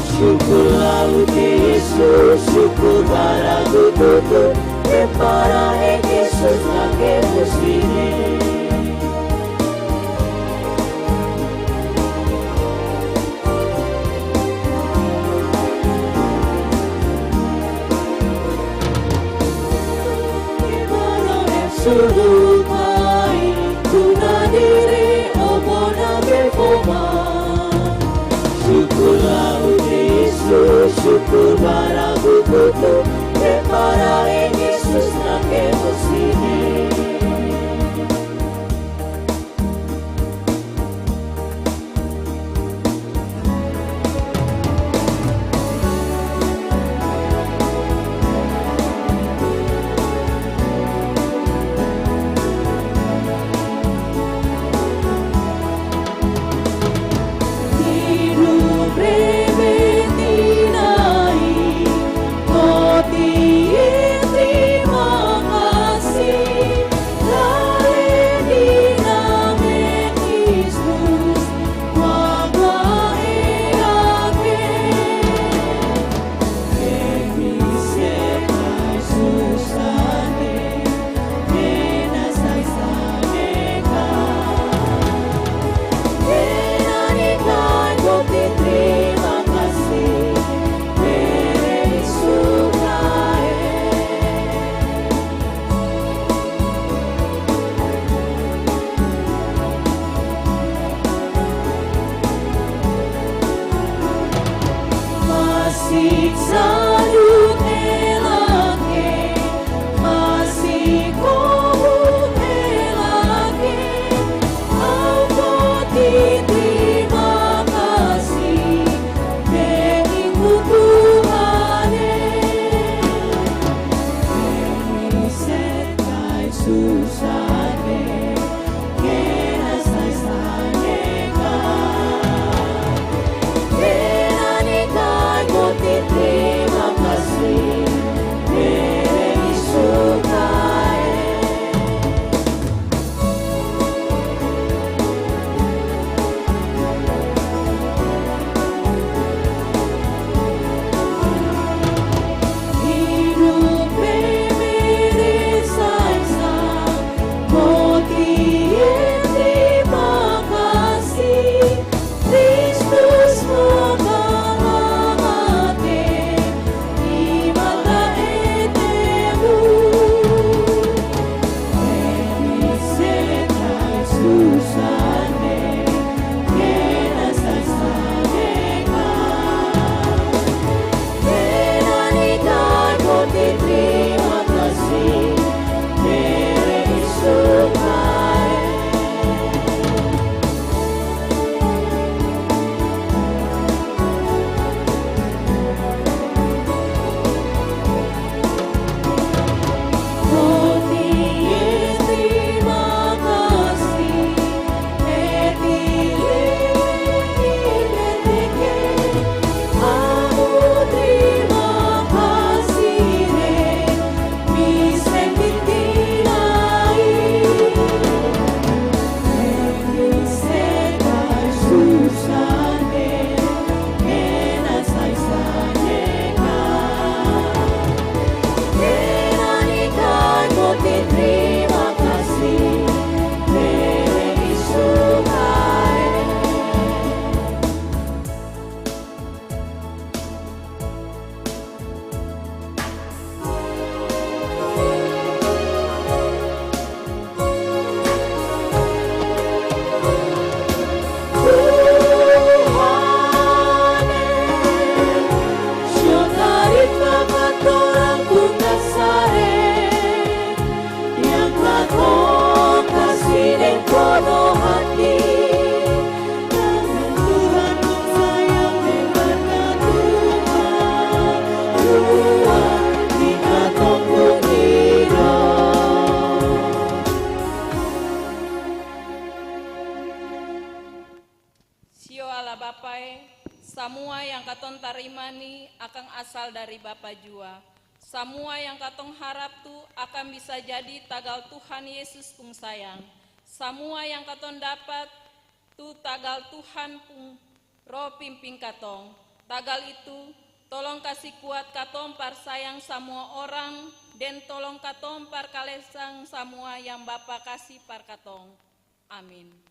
Syukur laut Yesus, syukur baragu tutu, prepara e Kristus na ke mustine. Sulu pai, tuna diri, o bona performa. Syukur laut Yesus, syukur baragu tutu, prepara e Kristus na ke mustine. Hidup rebe tinai, koti e trima kasi. Masih sadut elake, masih komu elake, au koti trima kasi, deng Iko Tuhan e. Deng sekai susah e, kena sai sange ka. Kena ni kai koti trima kasi, deng suka e. Hidup memere saisa, katong tarima ni akang asal dari Bapa jua. Samua yang katong harap tu akang bisa jadi tagal Tuhan Yesus pung sayang. Samua yang katong dapat tu tagal Tuhan pung Roh pimpin katong. Tagal itu, tolong kasi kuat katong par sayang samua orang, deng tolong katong par kalesang samua yang Bapa kasi par katong. Amin.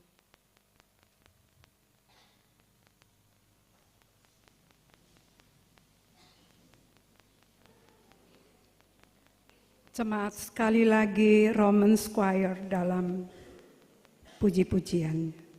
Jemaat, sekali lagi Romans Choir dalam puji-pujian.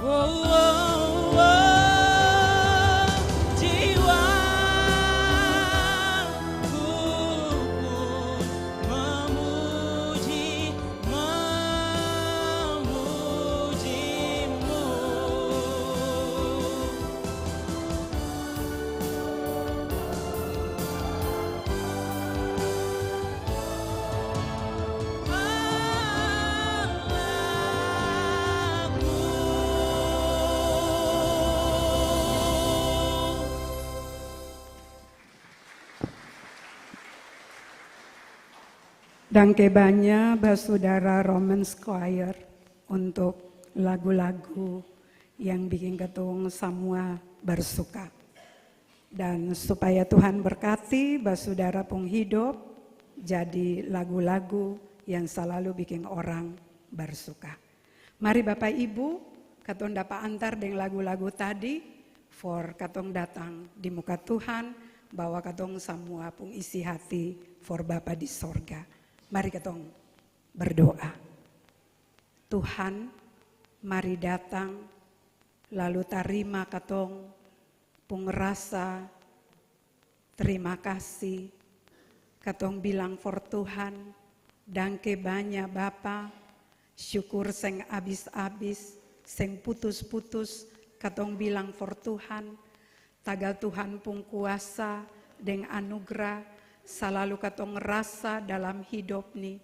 Oh, oh, oh, jiwaku pun memuji, memujimu. Dangke banya basudara Romans Choir untuk lagu-lagu yang biking katong samua bersuka. Dan supaya Tuhan berkati basudara pung hidop jadi lagu-lagu yang salalu biking orang bersuka. Mari Bapak Ibu, katong dapa antar deng lagu-lagu tadi, for katong datang di muka Tuhan, bawa katong samua pung isi hati for Bapa di sorga. Mari katong berdoa. Tuhan, mari datang, lalu tarima katong pung rasa trima kasi. Katong bilang for Tuhan, dangke banya Bapa, syukur seng abis-abis, seng putus-putus, katong bilang for Tuhan, tagal Tuhan pung kuasa deng anugrah salalu katong rasa dalam hidop ni.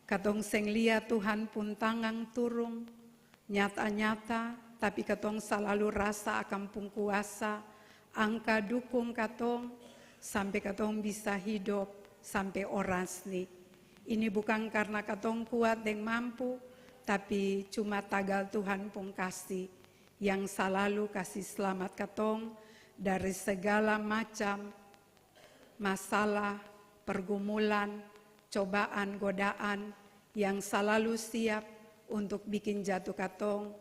Katong seng lia Tuhan pung tangang turung, nyata-nyata, tapi katong salalu rasa akang pung kuasa, angka dukung katong, sampe katong bisa hidop sampe oras ni. Ini bukang karna katong kuat deng mampu, tapi cuma tagal Tuhan pung kasi yang salalu kasi slamat katong dari segala macam masalah, pergumulan, cobaan, godaan yang salalu siap untuk bikin jatuh katong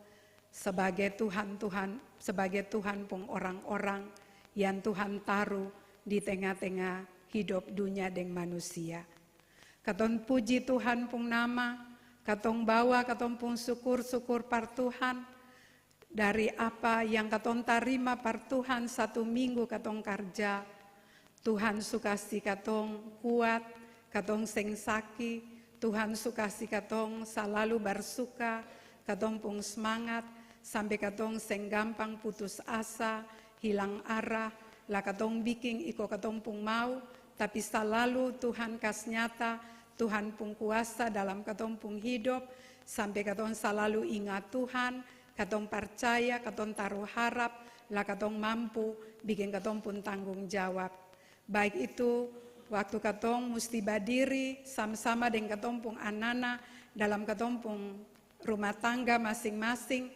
sebagai Tuhan-Tuhan, sebagai Tuhan pung orang-orang yang Tuhan taru di tenga-tenga hidop dunia deng manusia. Katong puji Tuhan pung nama, katong bawa katong pung syukur-syukur par Tuhan, dari apa yang katong tarima par Tuhan satu minggu katong karja. Tuhan su kasi katong kuat, katong seng saki, Tuhan su kasi katong salalu barsuka, katong pung smangat, sampe katong seng gampang putus asa, hilang arah, la katong biking iko katong pung mau, tapi salalu Tuhan kas nyata, Tuhan pung kuasa dalam katong pung hidop, sampe katong salalu inga Tuhan, katong parcaya, katong taru harap, la katong mampu biking katong pung tanggung jawab. Baik itu, waktu katong musti badiri sama-sama deng katong pung anana dalam katong pung rumah tangga masing-masing,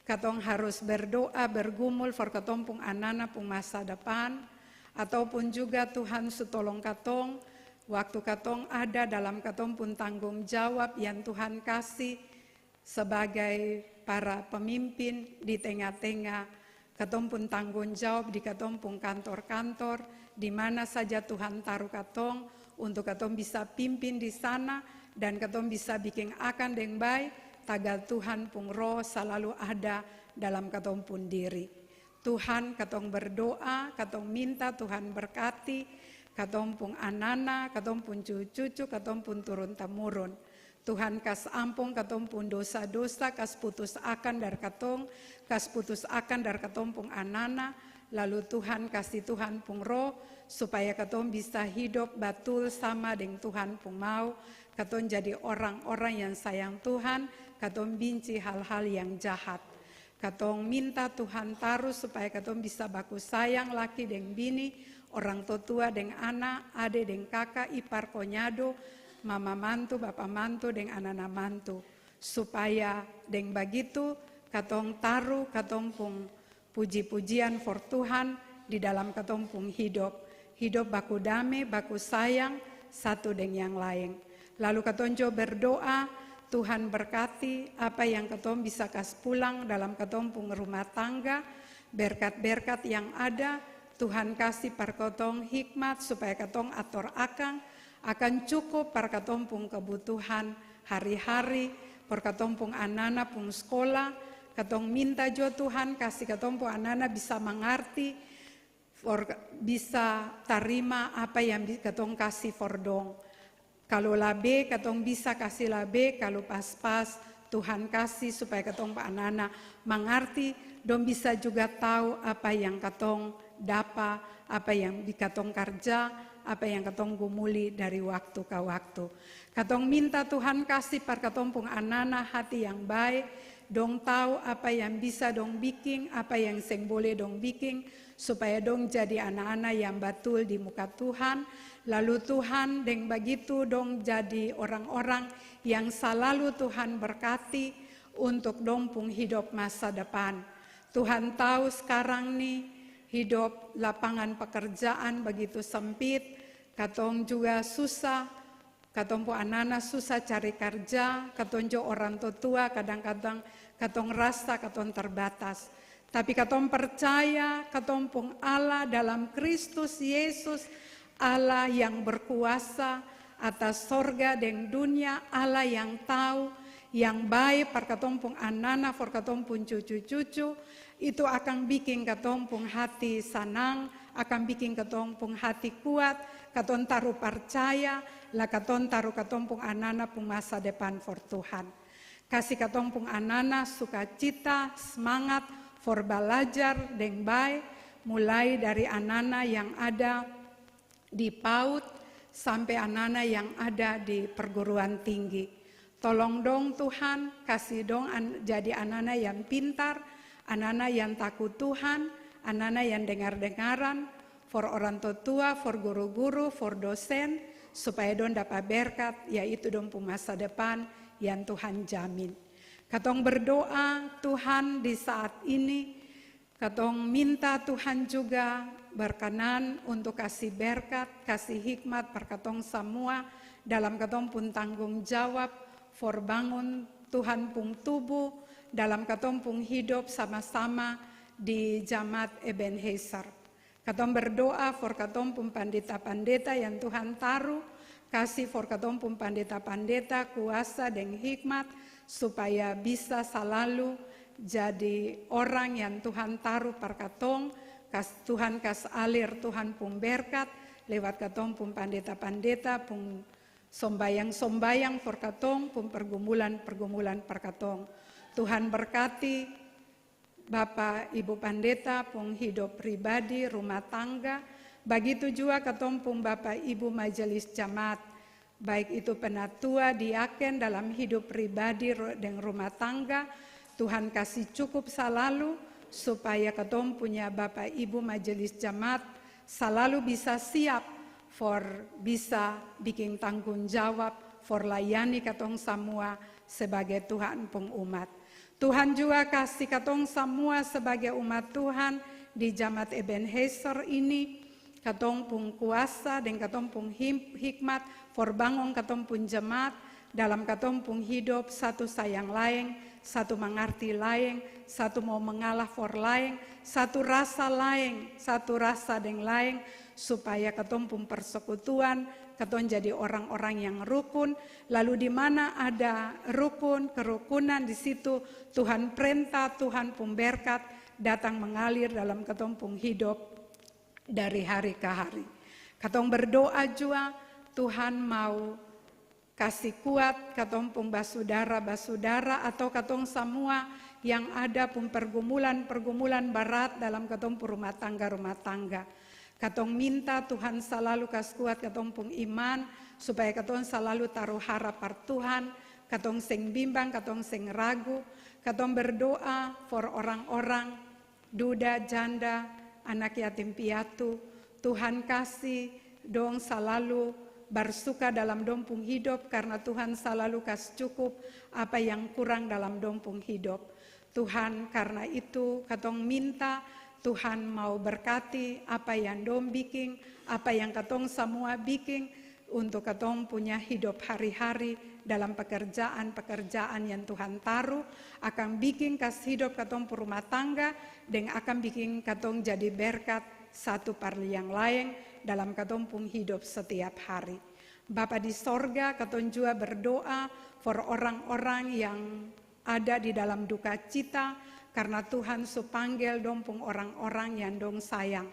katong harus berdoa, bergumul for katong pung anana pung masa depan, ataupun juga Tuhan su tolong katong, waktu katong ada dalam katong pung tanggung jawab yang Tuhan kasi, sebagai para pemimpin di tenga-tenga katong pung tanggung jawab di katong pung kantor-kantor, di mana saja Tuhan taru katong, untuk katong bisa pimpin di sana, dan katong bisa biking akang deng bae, tagal Tuhan pung Roh salalu ada dalam katong pung diri. Tuhan, katong berdoa, katong minta Tuhan berkati katong pung anana, katong pung cucu-cucu, katong pung turun-tamurun. Tuhan kas ampong katong pung dosa-dosa, kas putus akang dari katong, kas putus akang dari katong pung anana, lalu Tuhan kasi Tuhan pung Roh, supaya katong bisa hidop batul sama deng Tuhan pung mau, katong jadi orang-orang yang sayang Tuhan, katong binci hal-hal yang jahat. Katong minta Tuhan tarus supaya katong bisa baku sayang laki deng bini, orang tatua deng ana, ade deng kaka, ipar konyado, mama mantu, bapa mantu, deng anana mantu. Supaya deng bagitu katong taru katong pung puji-pujian for Tuhan di dalam katong pung hidop. Hidop baku dame, baku sayang, satu deng yang laeng. Lalu katong jo berdoa, Tuhan berkati apa yang katong bisa kas pulang dalam katong pung rumah tangga, berkat-berkat yang ada, Tuhan kasi par katong hikmat supaya katong ator akang, akan cukup par katong pung kebutuhan hari-hari, par katong pung anana pung skola, Katong minta jua Tuhan kasi katong pung anana bisa mangarti, for bisa tarima apa yang bi-, katong kasi for dong. Kalu labe, katong bisa kasi labe, kalu pas-pas, Tuhan kasi supaya katong pung anana mangarti, dong bisa juga tau apa yang katong dapa, apa yang bi katong karja, apa yang katong gumuli dari waktu ka waktu. Katong minta Tuhan kasi par katong pung anana hati yang bae, dong tau apa yang bisa dong biking, apa yang seng bole dong biking, supaya dong jadi ana-ana yang batul di muka Tuhan, lalu Tuhan deng bagitu dong jadi orang-orang yang salalu Tuhan berkati untuk dong pung hidop masa depan. Tuhan tau skarang ni hidop lapangan pekerjaan bagitu sempit, katong juga susah, katong pung anana susah cari karja, katong jo orang tatua, kadang-kadang katong rasa katong terbatas. Tapi katong percaya, katong pung Allah dalam Kristus Yesus, Allah yang berkuasa atas sorga deng dunia, Allah yang tau yang bae par katong pung anana, for katong pung cucu-cucu, itu akang biking katong pung hati sanang, akang biking katong pung hati kuat, katong taru parcaya, la katong taru katong pung anana pung masa depan for Tuhan. Kasi katong pung anana sukacita, smangat, for balajar deng bae, mulai dari anana yang ada di PAUD sampe anana yang ada di perguruan tinggi. Tolong dong Tuhan, kasi dong an-, jadi anana yang pintar, anana yang taku Tuhan, anana yang dengar-dengaran, for orang tatua, for guru-guru, for dosen, supaya dong dapa berkat, yaitu dong pung masa depan yang Tuhan jamin. Katong berdoa, Tuhan, di saat ini, katong minta Tuhan juga berkenan untuk kasi berkat, kasi hikmat par katong samua dalam katong pung tanggung jawab for bangun Tuhan pung tubuh dalam katong pung hidop sama-sama di Jamaat Ebenezer. Katong berdoa for katong pung pandeta-pandeta yang Tuhan taru, kasi for katong pung pandeta-pandeta kuasa deng hikmat, supaya bisa salalu jadi orang yang Tuhan taru par katong, kas, Tuhan kas alir Tuhan pung berkat lewat katong pung pandeta-pandeta pung sombayang-sombayang for katong, pung pergumulan-pergumulan par katong. Tuhan berkati Bapa Ibu Pandeta pung hidop pribadi, rumah tangga, bagitu jua katong pung Bapa Ibu Majelis Jamaat, baik itu penatua, diaken dalam hidop pribadi ru-, deng rumah tangga, Tuhan kasi cukup salalu, supaya katong punya Bapa Ibu Majelis Jamaat salalu bisa siap for bisa biking tanggung jawab for layani katong samua sebagai Tuhan pung umat. Tuhan jua kasi katong samua sebagai umat Tuhan di Jamaat Ebenezer ini, katong pung kuasa deng katong pung him-, hikmat for bangun katong pung jemaat dalam katong pung hidop, satu sayang laeng, satu mangarti laeng, satu mo mangalah for laeng, satu rasa laeng, satu rasa deng laeng, supaya katong pung persekutuan, katong jadi orang-orang yang rukun, lalu di mana ada rukun, kerukunan, di situ Tuhan prenta, Tuhan pung berkat datang mengalir dalam katong pung hidop dari hari ke hari. Katong berdoa jua, Tuhan mau kasi kuat katong pung basudara-basudara atau katong samua yang ada pung pergumulan-pergumulan barat dalam katong pung rumah tangga-rumah tangga. Katong minta Tuhan salalu kas kuat katong pung iman, supaya katong salalu taru harap par Tuhan, katong seng bimbang, katong seng ragu, katong berdoa for orang-orang duda, janda, anak yatim piatu. Tuhan kasi dong salalu barsuka dalam dong pung hidop, karna Tuhan salalu kas cukup apa yang kurang dalam dong pung hidop. Tuhan, karna itu katong minta Tuhan mau berkati apa yang dong biking, apa yang katong samua biking, untuk katong punya hidop hari-hari dalam pekerjaan-pekerjaan yang Tuhan taru, akang biking kas hidop katong pung rumah tangga, deng akang biking katong jadi berkat satu par yang laeng dalam katong pung hidop setiap hari. Bapa di sorga, katong jua berdoa for orang-orang yang ada di dalam duka cita, karna Tuhan su panggel dong pung orang-orang yang dong sayang.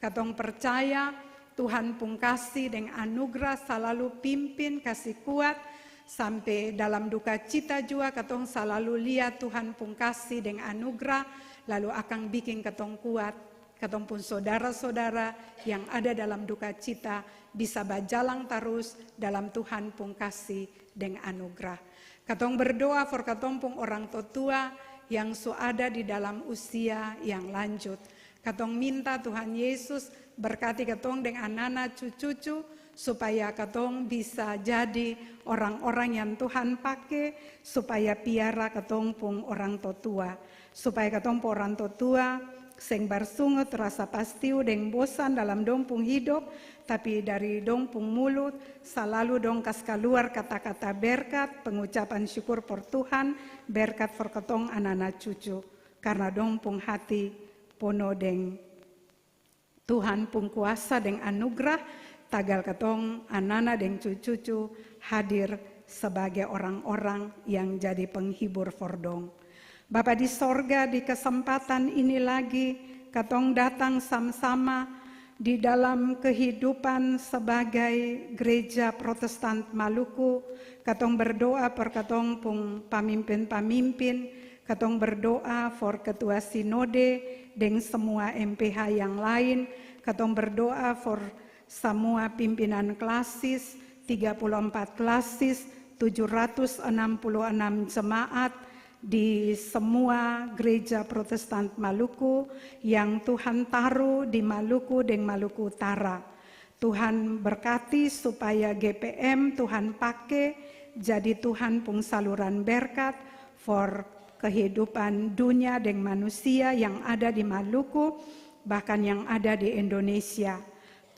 Katong percaya Tuhan pung kasih deng anugerah salalu pimpin, kasi kuat, sampe dalam duka cita jua katong salalu lia Tuhan pung kasih deng anugerah, lalu akang biking katong kuat. Katong pung sodara-sodara yang ada dalam duka cita bisa bajalang tarus dalam Tuhan pung kasih deng anugerah. Katong berdoa for katong pung orang tatua yang su ada di dalam usia yang lanjut. Katong minta Tuhan Yesus berkati katong deng anana cucucu, supaya katong bisa jadi orang-orang yang Tuhan pake supaya piara katong pung orang tatua, supaya katong pung orang tatua seng barsungut rasa pastiu deng bosan dalam dong pung hidop, tapi dari dong pung mulut salalu dong kas kaluar kata-kata berkat, pengucapan syukur for Tuhan, berkat for katong anana cucu, karna dong pung hati pono deng Tuhan pung kuasa deng anugrah, tagal katong anana deng cucu-cucu hadir sebagai orang-orang yang jadi penghibur for dong. Bapa di sorga, di kesempatan ini lagi, katong datang sama-sama di dalam kehidupan sebagai Gereja Protestan Maluku, katong berdoa for katong pung pamimpin-pamimpin, katong berdoa for ketua sinode deng semua M P H yang lain, katong berdoa for samua pimpinan klasis, tiga puluh empat klasis, tujuh ratus enam puluh enam jemaat di semua gereja Protestan Maluku yang Tuhan taru di Maluku deng Maluku Utara. Tuhan berkati supaya G P M Tuhan pake jadi Tuhan pung saluran berkat for kehidupan dunia deng manusia yang ada di Maluku, bahkan yang ada di Indonesia.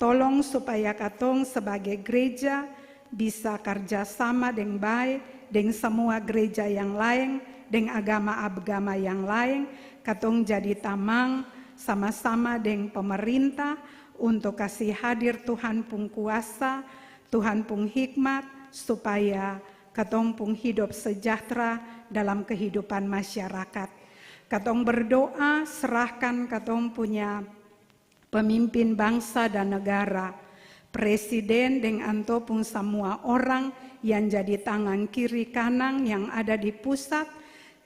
Tolong supaya katong sebagai gereja bisa karja sama deng bae deng samua gereja yang laeng, deng agama-agama yang laeng, katong jadi tamang sama-sama deng pemerintah untuk kasi hadir Tuhan pung kuasa, Tuhan pung hikmat, supaya katong pung hidop sejahtera dalam kehidupan masyarakat. Katong berdoa, serahkan katong punya pemimpin bangsa dan negara, presiden deng antua pung samua orang yang jadi tangang kiri kanang yang ada di pusat,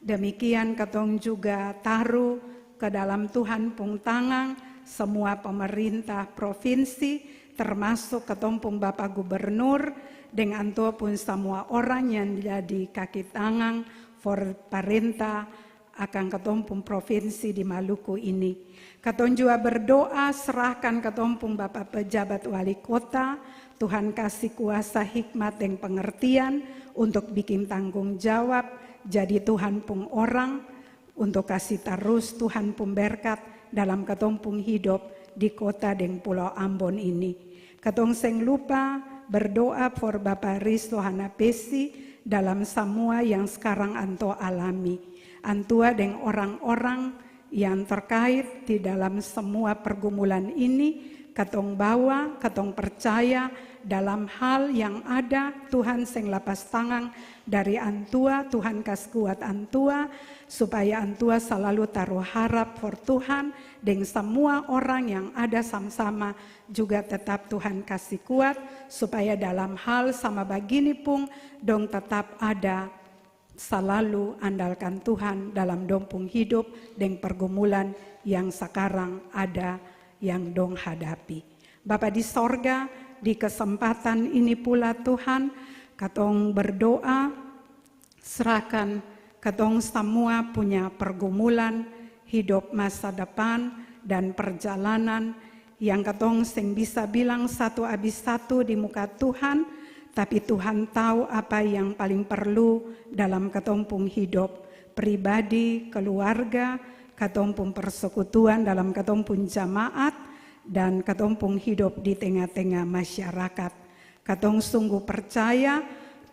demikian katong juga taru ke dalam Tuhan pung tangang samua pemerintah provinsi, termasuk katong pung Bapa Gubernur deng antua pung samua orang yang jadi kaki tangang for parentah akang katong pung provinsi di Maluku ini. Katong jua berdoa, serahkan katong pung Bapa Pejabat Wali Kota, Tuhan kasi kuasa, hikmat, deng pengertian untuk biking tanggung jawab, jadi Tuhan pung orang, untuk kasi tarus Tuhan pung berkat dalam katong pung hidop di kota deng Pulau Ambon ini. Katong seng lupa berdoa for Bapa Risto Hanapesi dalam samua yang skarang antua alami. Antua deng orang-orang yang terkait di dalam samua pergumulan ini, katong bawa, katong percaya dalam hal yang ada, Tuhan seng lapas tangang dari antua, Tuhan kas kuat antua, supaya antua salalu taru harap for Tuhan, deng samua orang yang ada sama-sama juga tetap Tuhan kasi kuat, supaya dalam hal sama bagini pung dong tetap ada, salalu andalkan Tuhan dalam dong pung hidop deng pergumulan yang sakarang ada, yang dong hadapi. Bapa di sorga, di kesempatan ini pula Tuhan, katong berdoa, serahkan katong samua punya pergumulan, hidop masa depan, dan perjalanan yang katong seng bisa bilang satu abis satu di muka Tuhan, tapi Tuhan tau apa yang paling perlu dalam katong pung hidop pribadi, keluarga, katong pung persekutuan dalam katong pung jamaat, dan katong pung hidop di tenga-tenga masyarakat. Katong sungguh percaya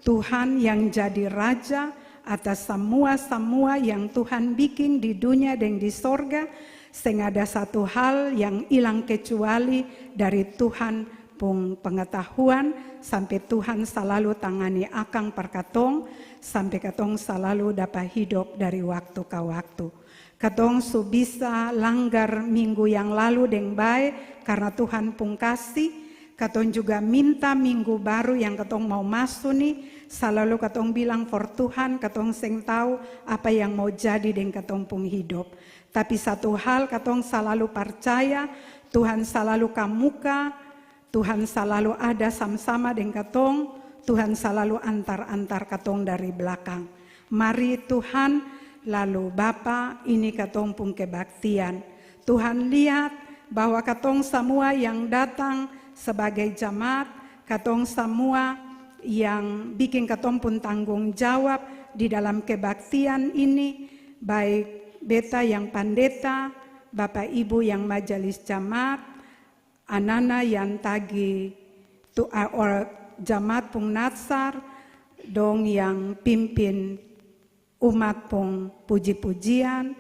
Tuhan yang jadi Raja atas samua-samua yang Tuhan biking di dunia deng di sorga, seng ada satu hal yang ilang kecuali dari Tuhan pung pengetahuan, sampe Tuhan salalu tangani akang par katong, sampe katong salalu dapa hidop dari waktu ka waktu. Katong su bisa langgar minggu yang lalu deng bae karna Tuhan pung kasi. Katong juga minta minggu baru yang katong mau masu ni, salalu katong bilang for Tuhan, katong seng tau apa yang mau jadi deng katong pung hidop. Tapi satu hal katong salalu parcaya, Tuhan salalu kamuka, Tuhan salalu ada sama-sama deng katong, Tuhan salalu antar-antar katong dari blakang. Mari Tuhan, lalu Bapa, ini katong pung kebaktian. Tuhan lihat bahwa katong samua yang datang sebagai jemaat, katong samua yang biking katong pung tanggung jawab di dalam kebaktian ini, baik beta yang pandeta, Bapa Ibu yang majelis jemaat, anana yang tagi tu, a, or, jemaat pung natsar, dong yang pimpin umat pung puji-pujian,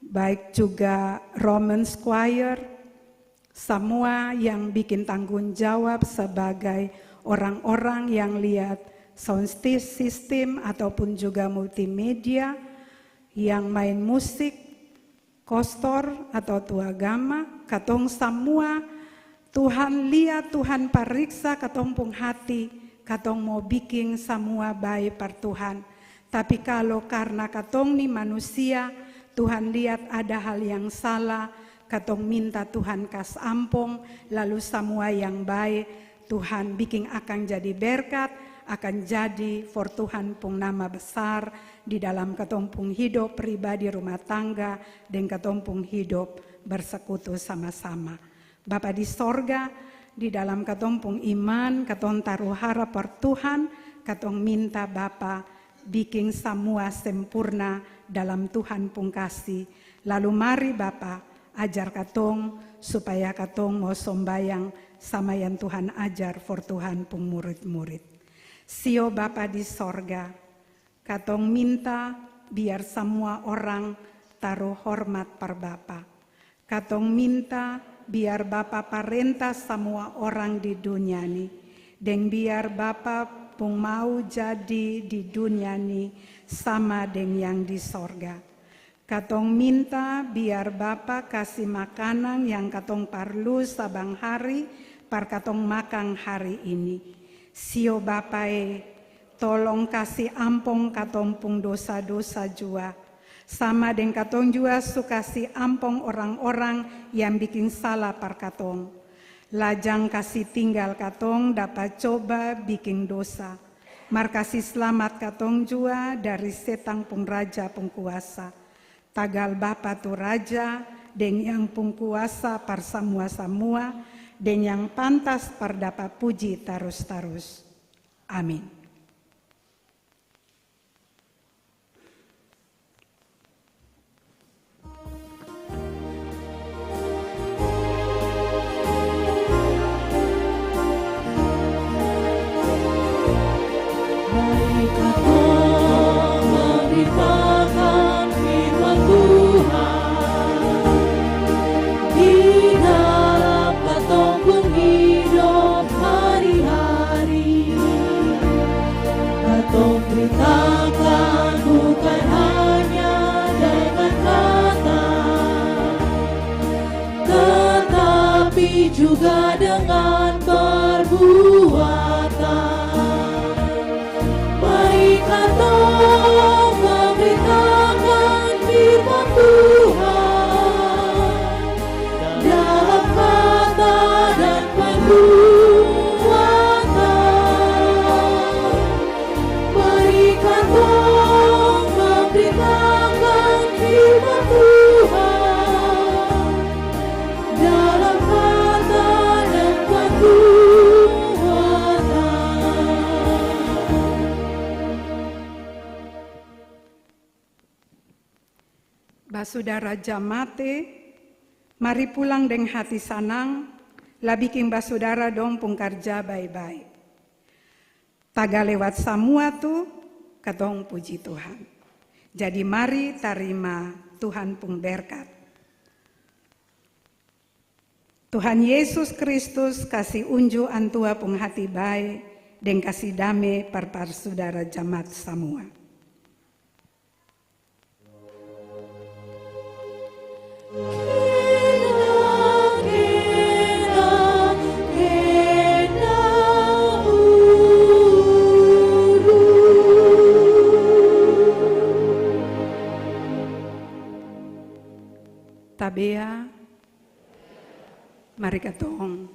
baik juga Romans Choir, samua yang bikin tanggung jawab sebagai orang-orang yang liat sound sys-, system ataupun juga multimedia, yang main musik, kostor atau tu agama, katong samua, Tuhan lia, Tuhan pariksa katong pung hati, katong mo biking samua bae par Tuhan. Tapi kalo karna katong ni manusia, Tuhan liat ada hal yang salah, katong minta Tuhan kas ampong, lalu samua yang bae, Tuhan biking akang jadi berkat, akan jadi for Tuhan pung nama besar di dalam katong pung hidop pribadi rumah tangga deng katong pung hidop bersekutu sama-sama. Bapa di sorga, di dalam katong pung iman, katong taru harap par Tuhan, katong minta Bapa biking samua sempurna dalam Tuhan pung kasi. Lalu mari Bapa, ajar katong supaya katong mo sombayang sama yang Tuhan ajar for Tuhan pung murid-murid. Sio Bapa di sorga, katong minta biar samua orang taru hormat par Bapa. Katong minta biar Bapa parenta samua orang di dunia ni, deng biar Bapa pung mau jadi di dunia ni sama deng yang di sorga. Katong minta biar Bapa kasi makanang yang katong parlu sabang hari par katong makang hari ini. Sio Bapa e, tolong kasi ampong katong pung dosa-dosa jua, sama deng katong jua su kasi ampong orang-orang yang biking sala par katong. La jang kasi tinggal katong dapa coba biking dosa, mar kasi slamat katong jua dari setang pung raja pung kuasa. Tagal Bapa tu Raja, deng yang pung kuasa par samua-samua, deng yang pantas par dapa puji tarus-tarus. Amin. Mari katong memberitakan firman Tuhan di dalam katong pung hidop hari-hari. Katong beritakan bukan hanya dengan kata, tetapi juga dengan perbuatan. Mari katong memberitakan firman Tuhan dalam kata dan perbuatan. Mari katong memberitakan firman Tuhan dalam kata dan perbuatan. Basudara jamaat e, mari pulang deng hati sanang, la biking basudara dong pung karja bae-bae. Tagal lewat samua tu, katong puji Tuhan. Jadi mari tarima Tuhan pung berkat. Tuhan Yesus Kristus kasi unju antua pung hati bae deng kasi dame par, par sudara jemaat samua. Tabea, mari katong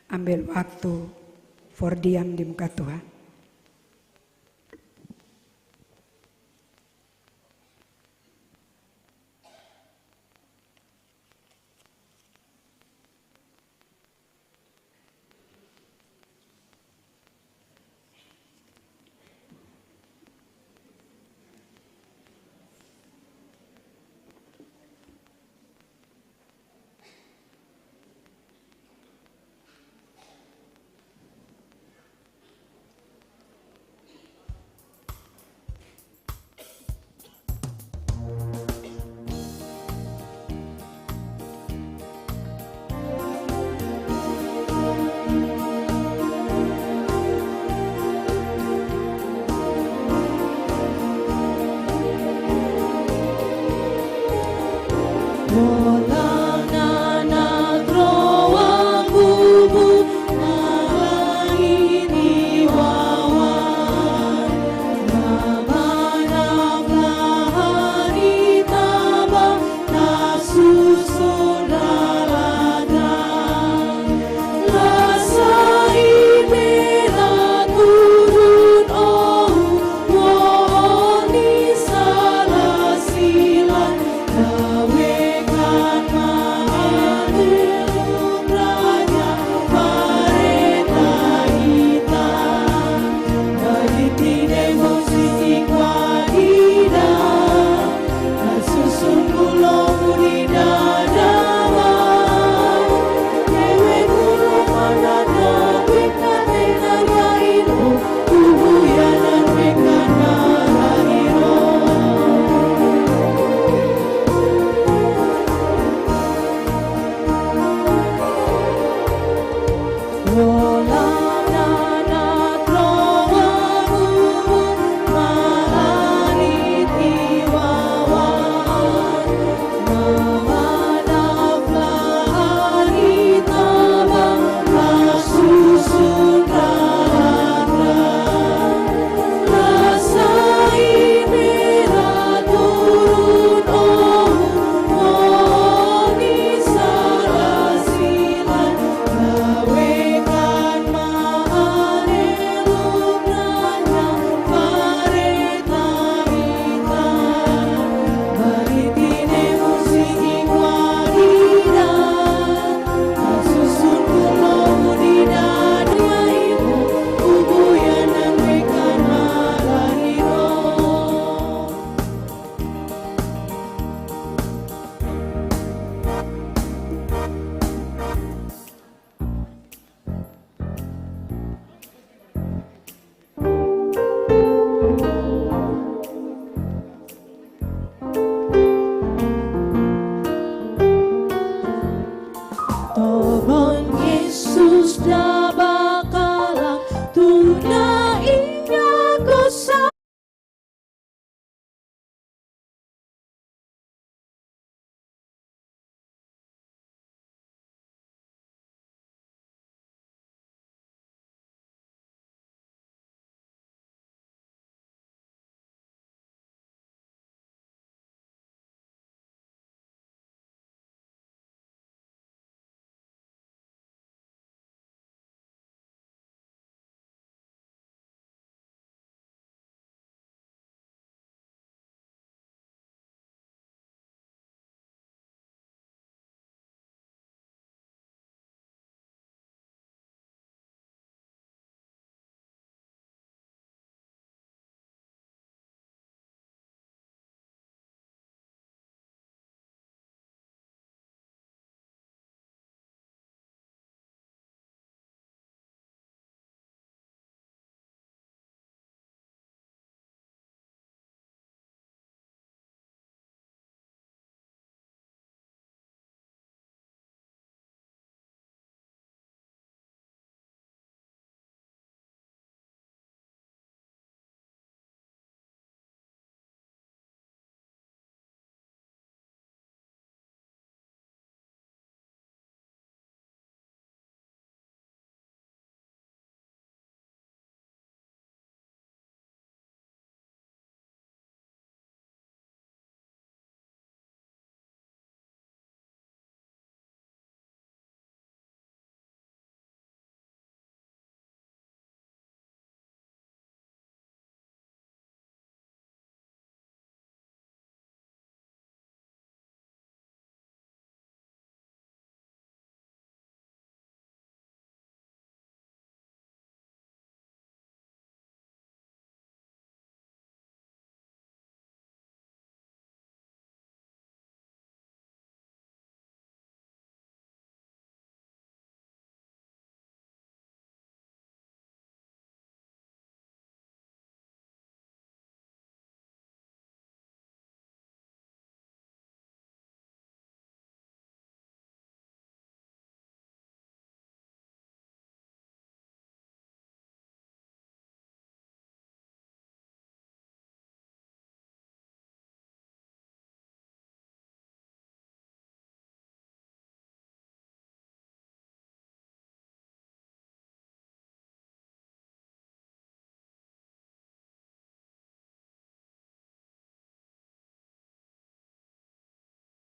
ambel waktu for diam di muka Tuhan.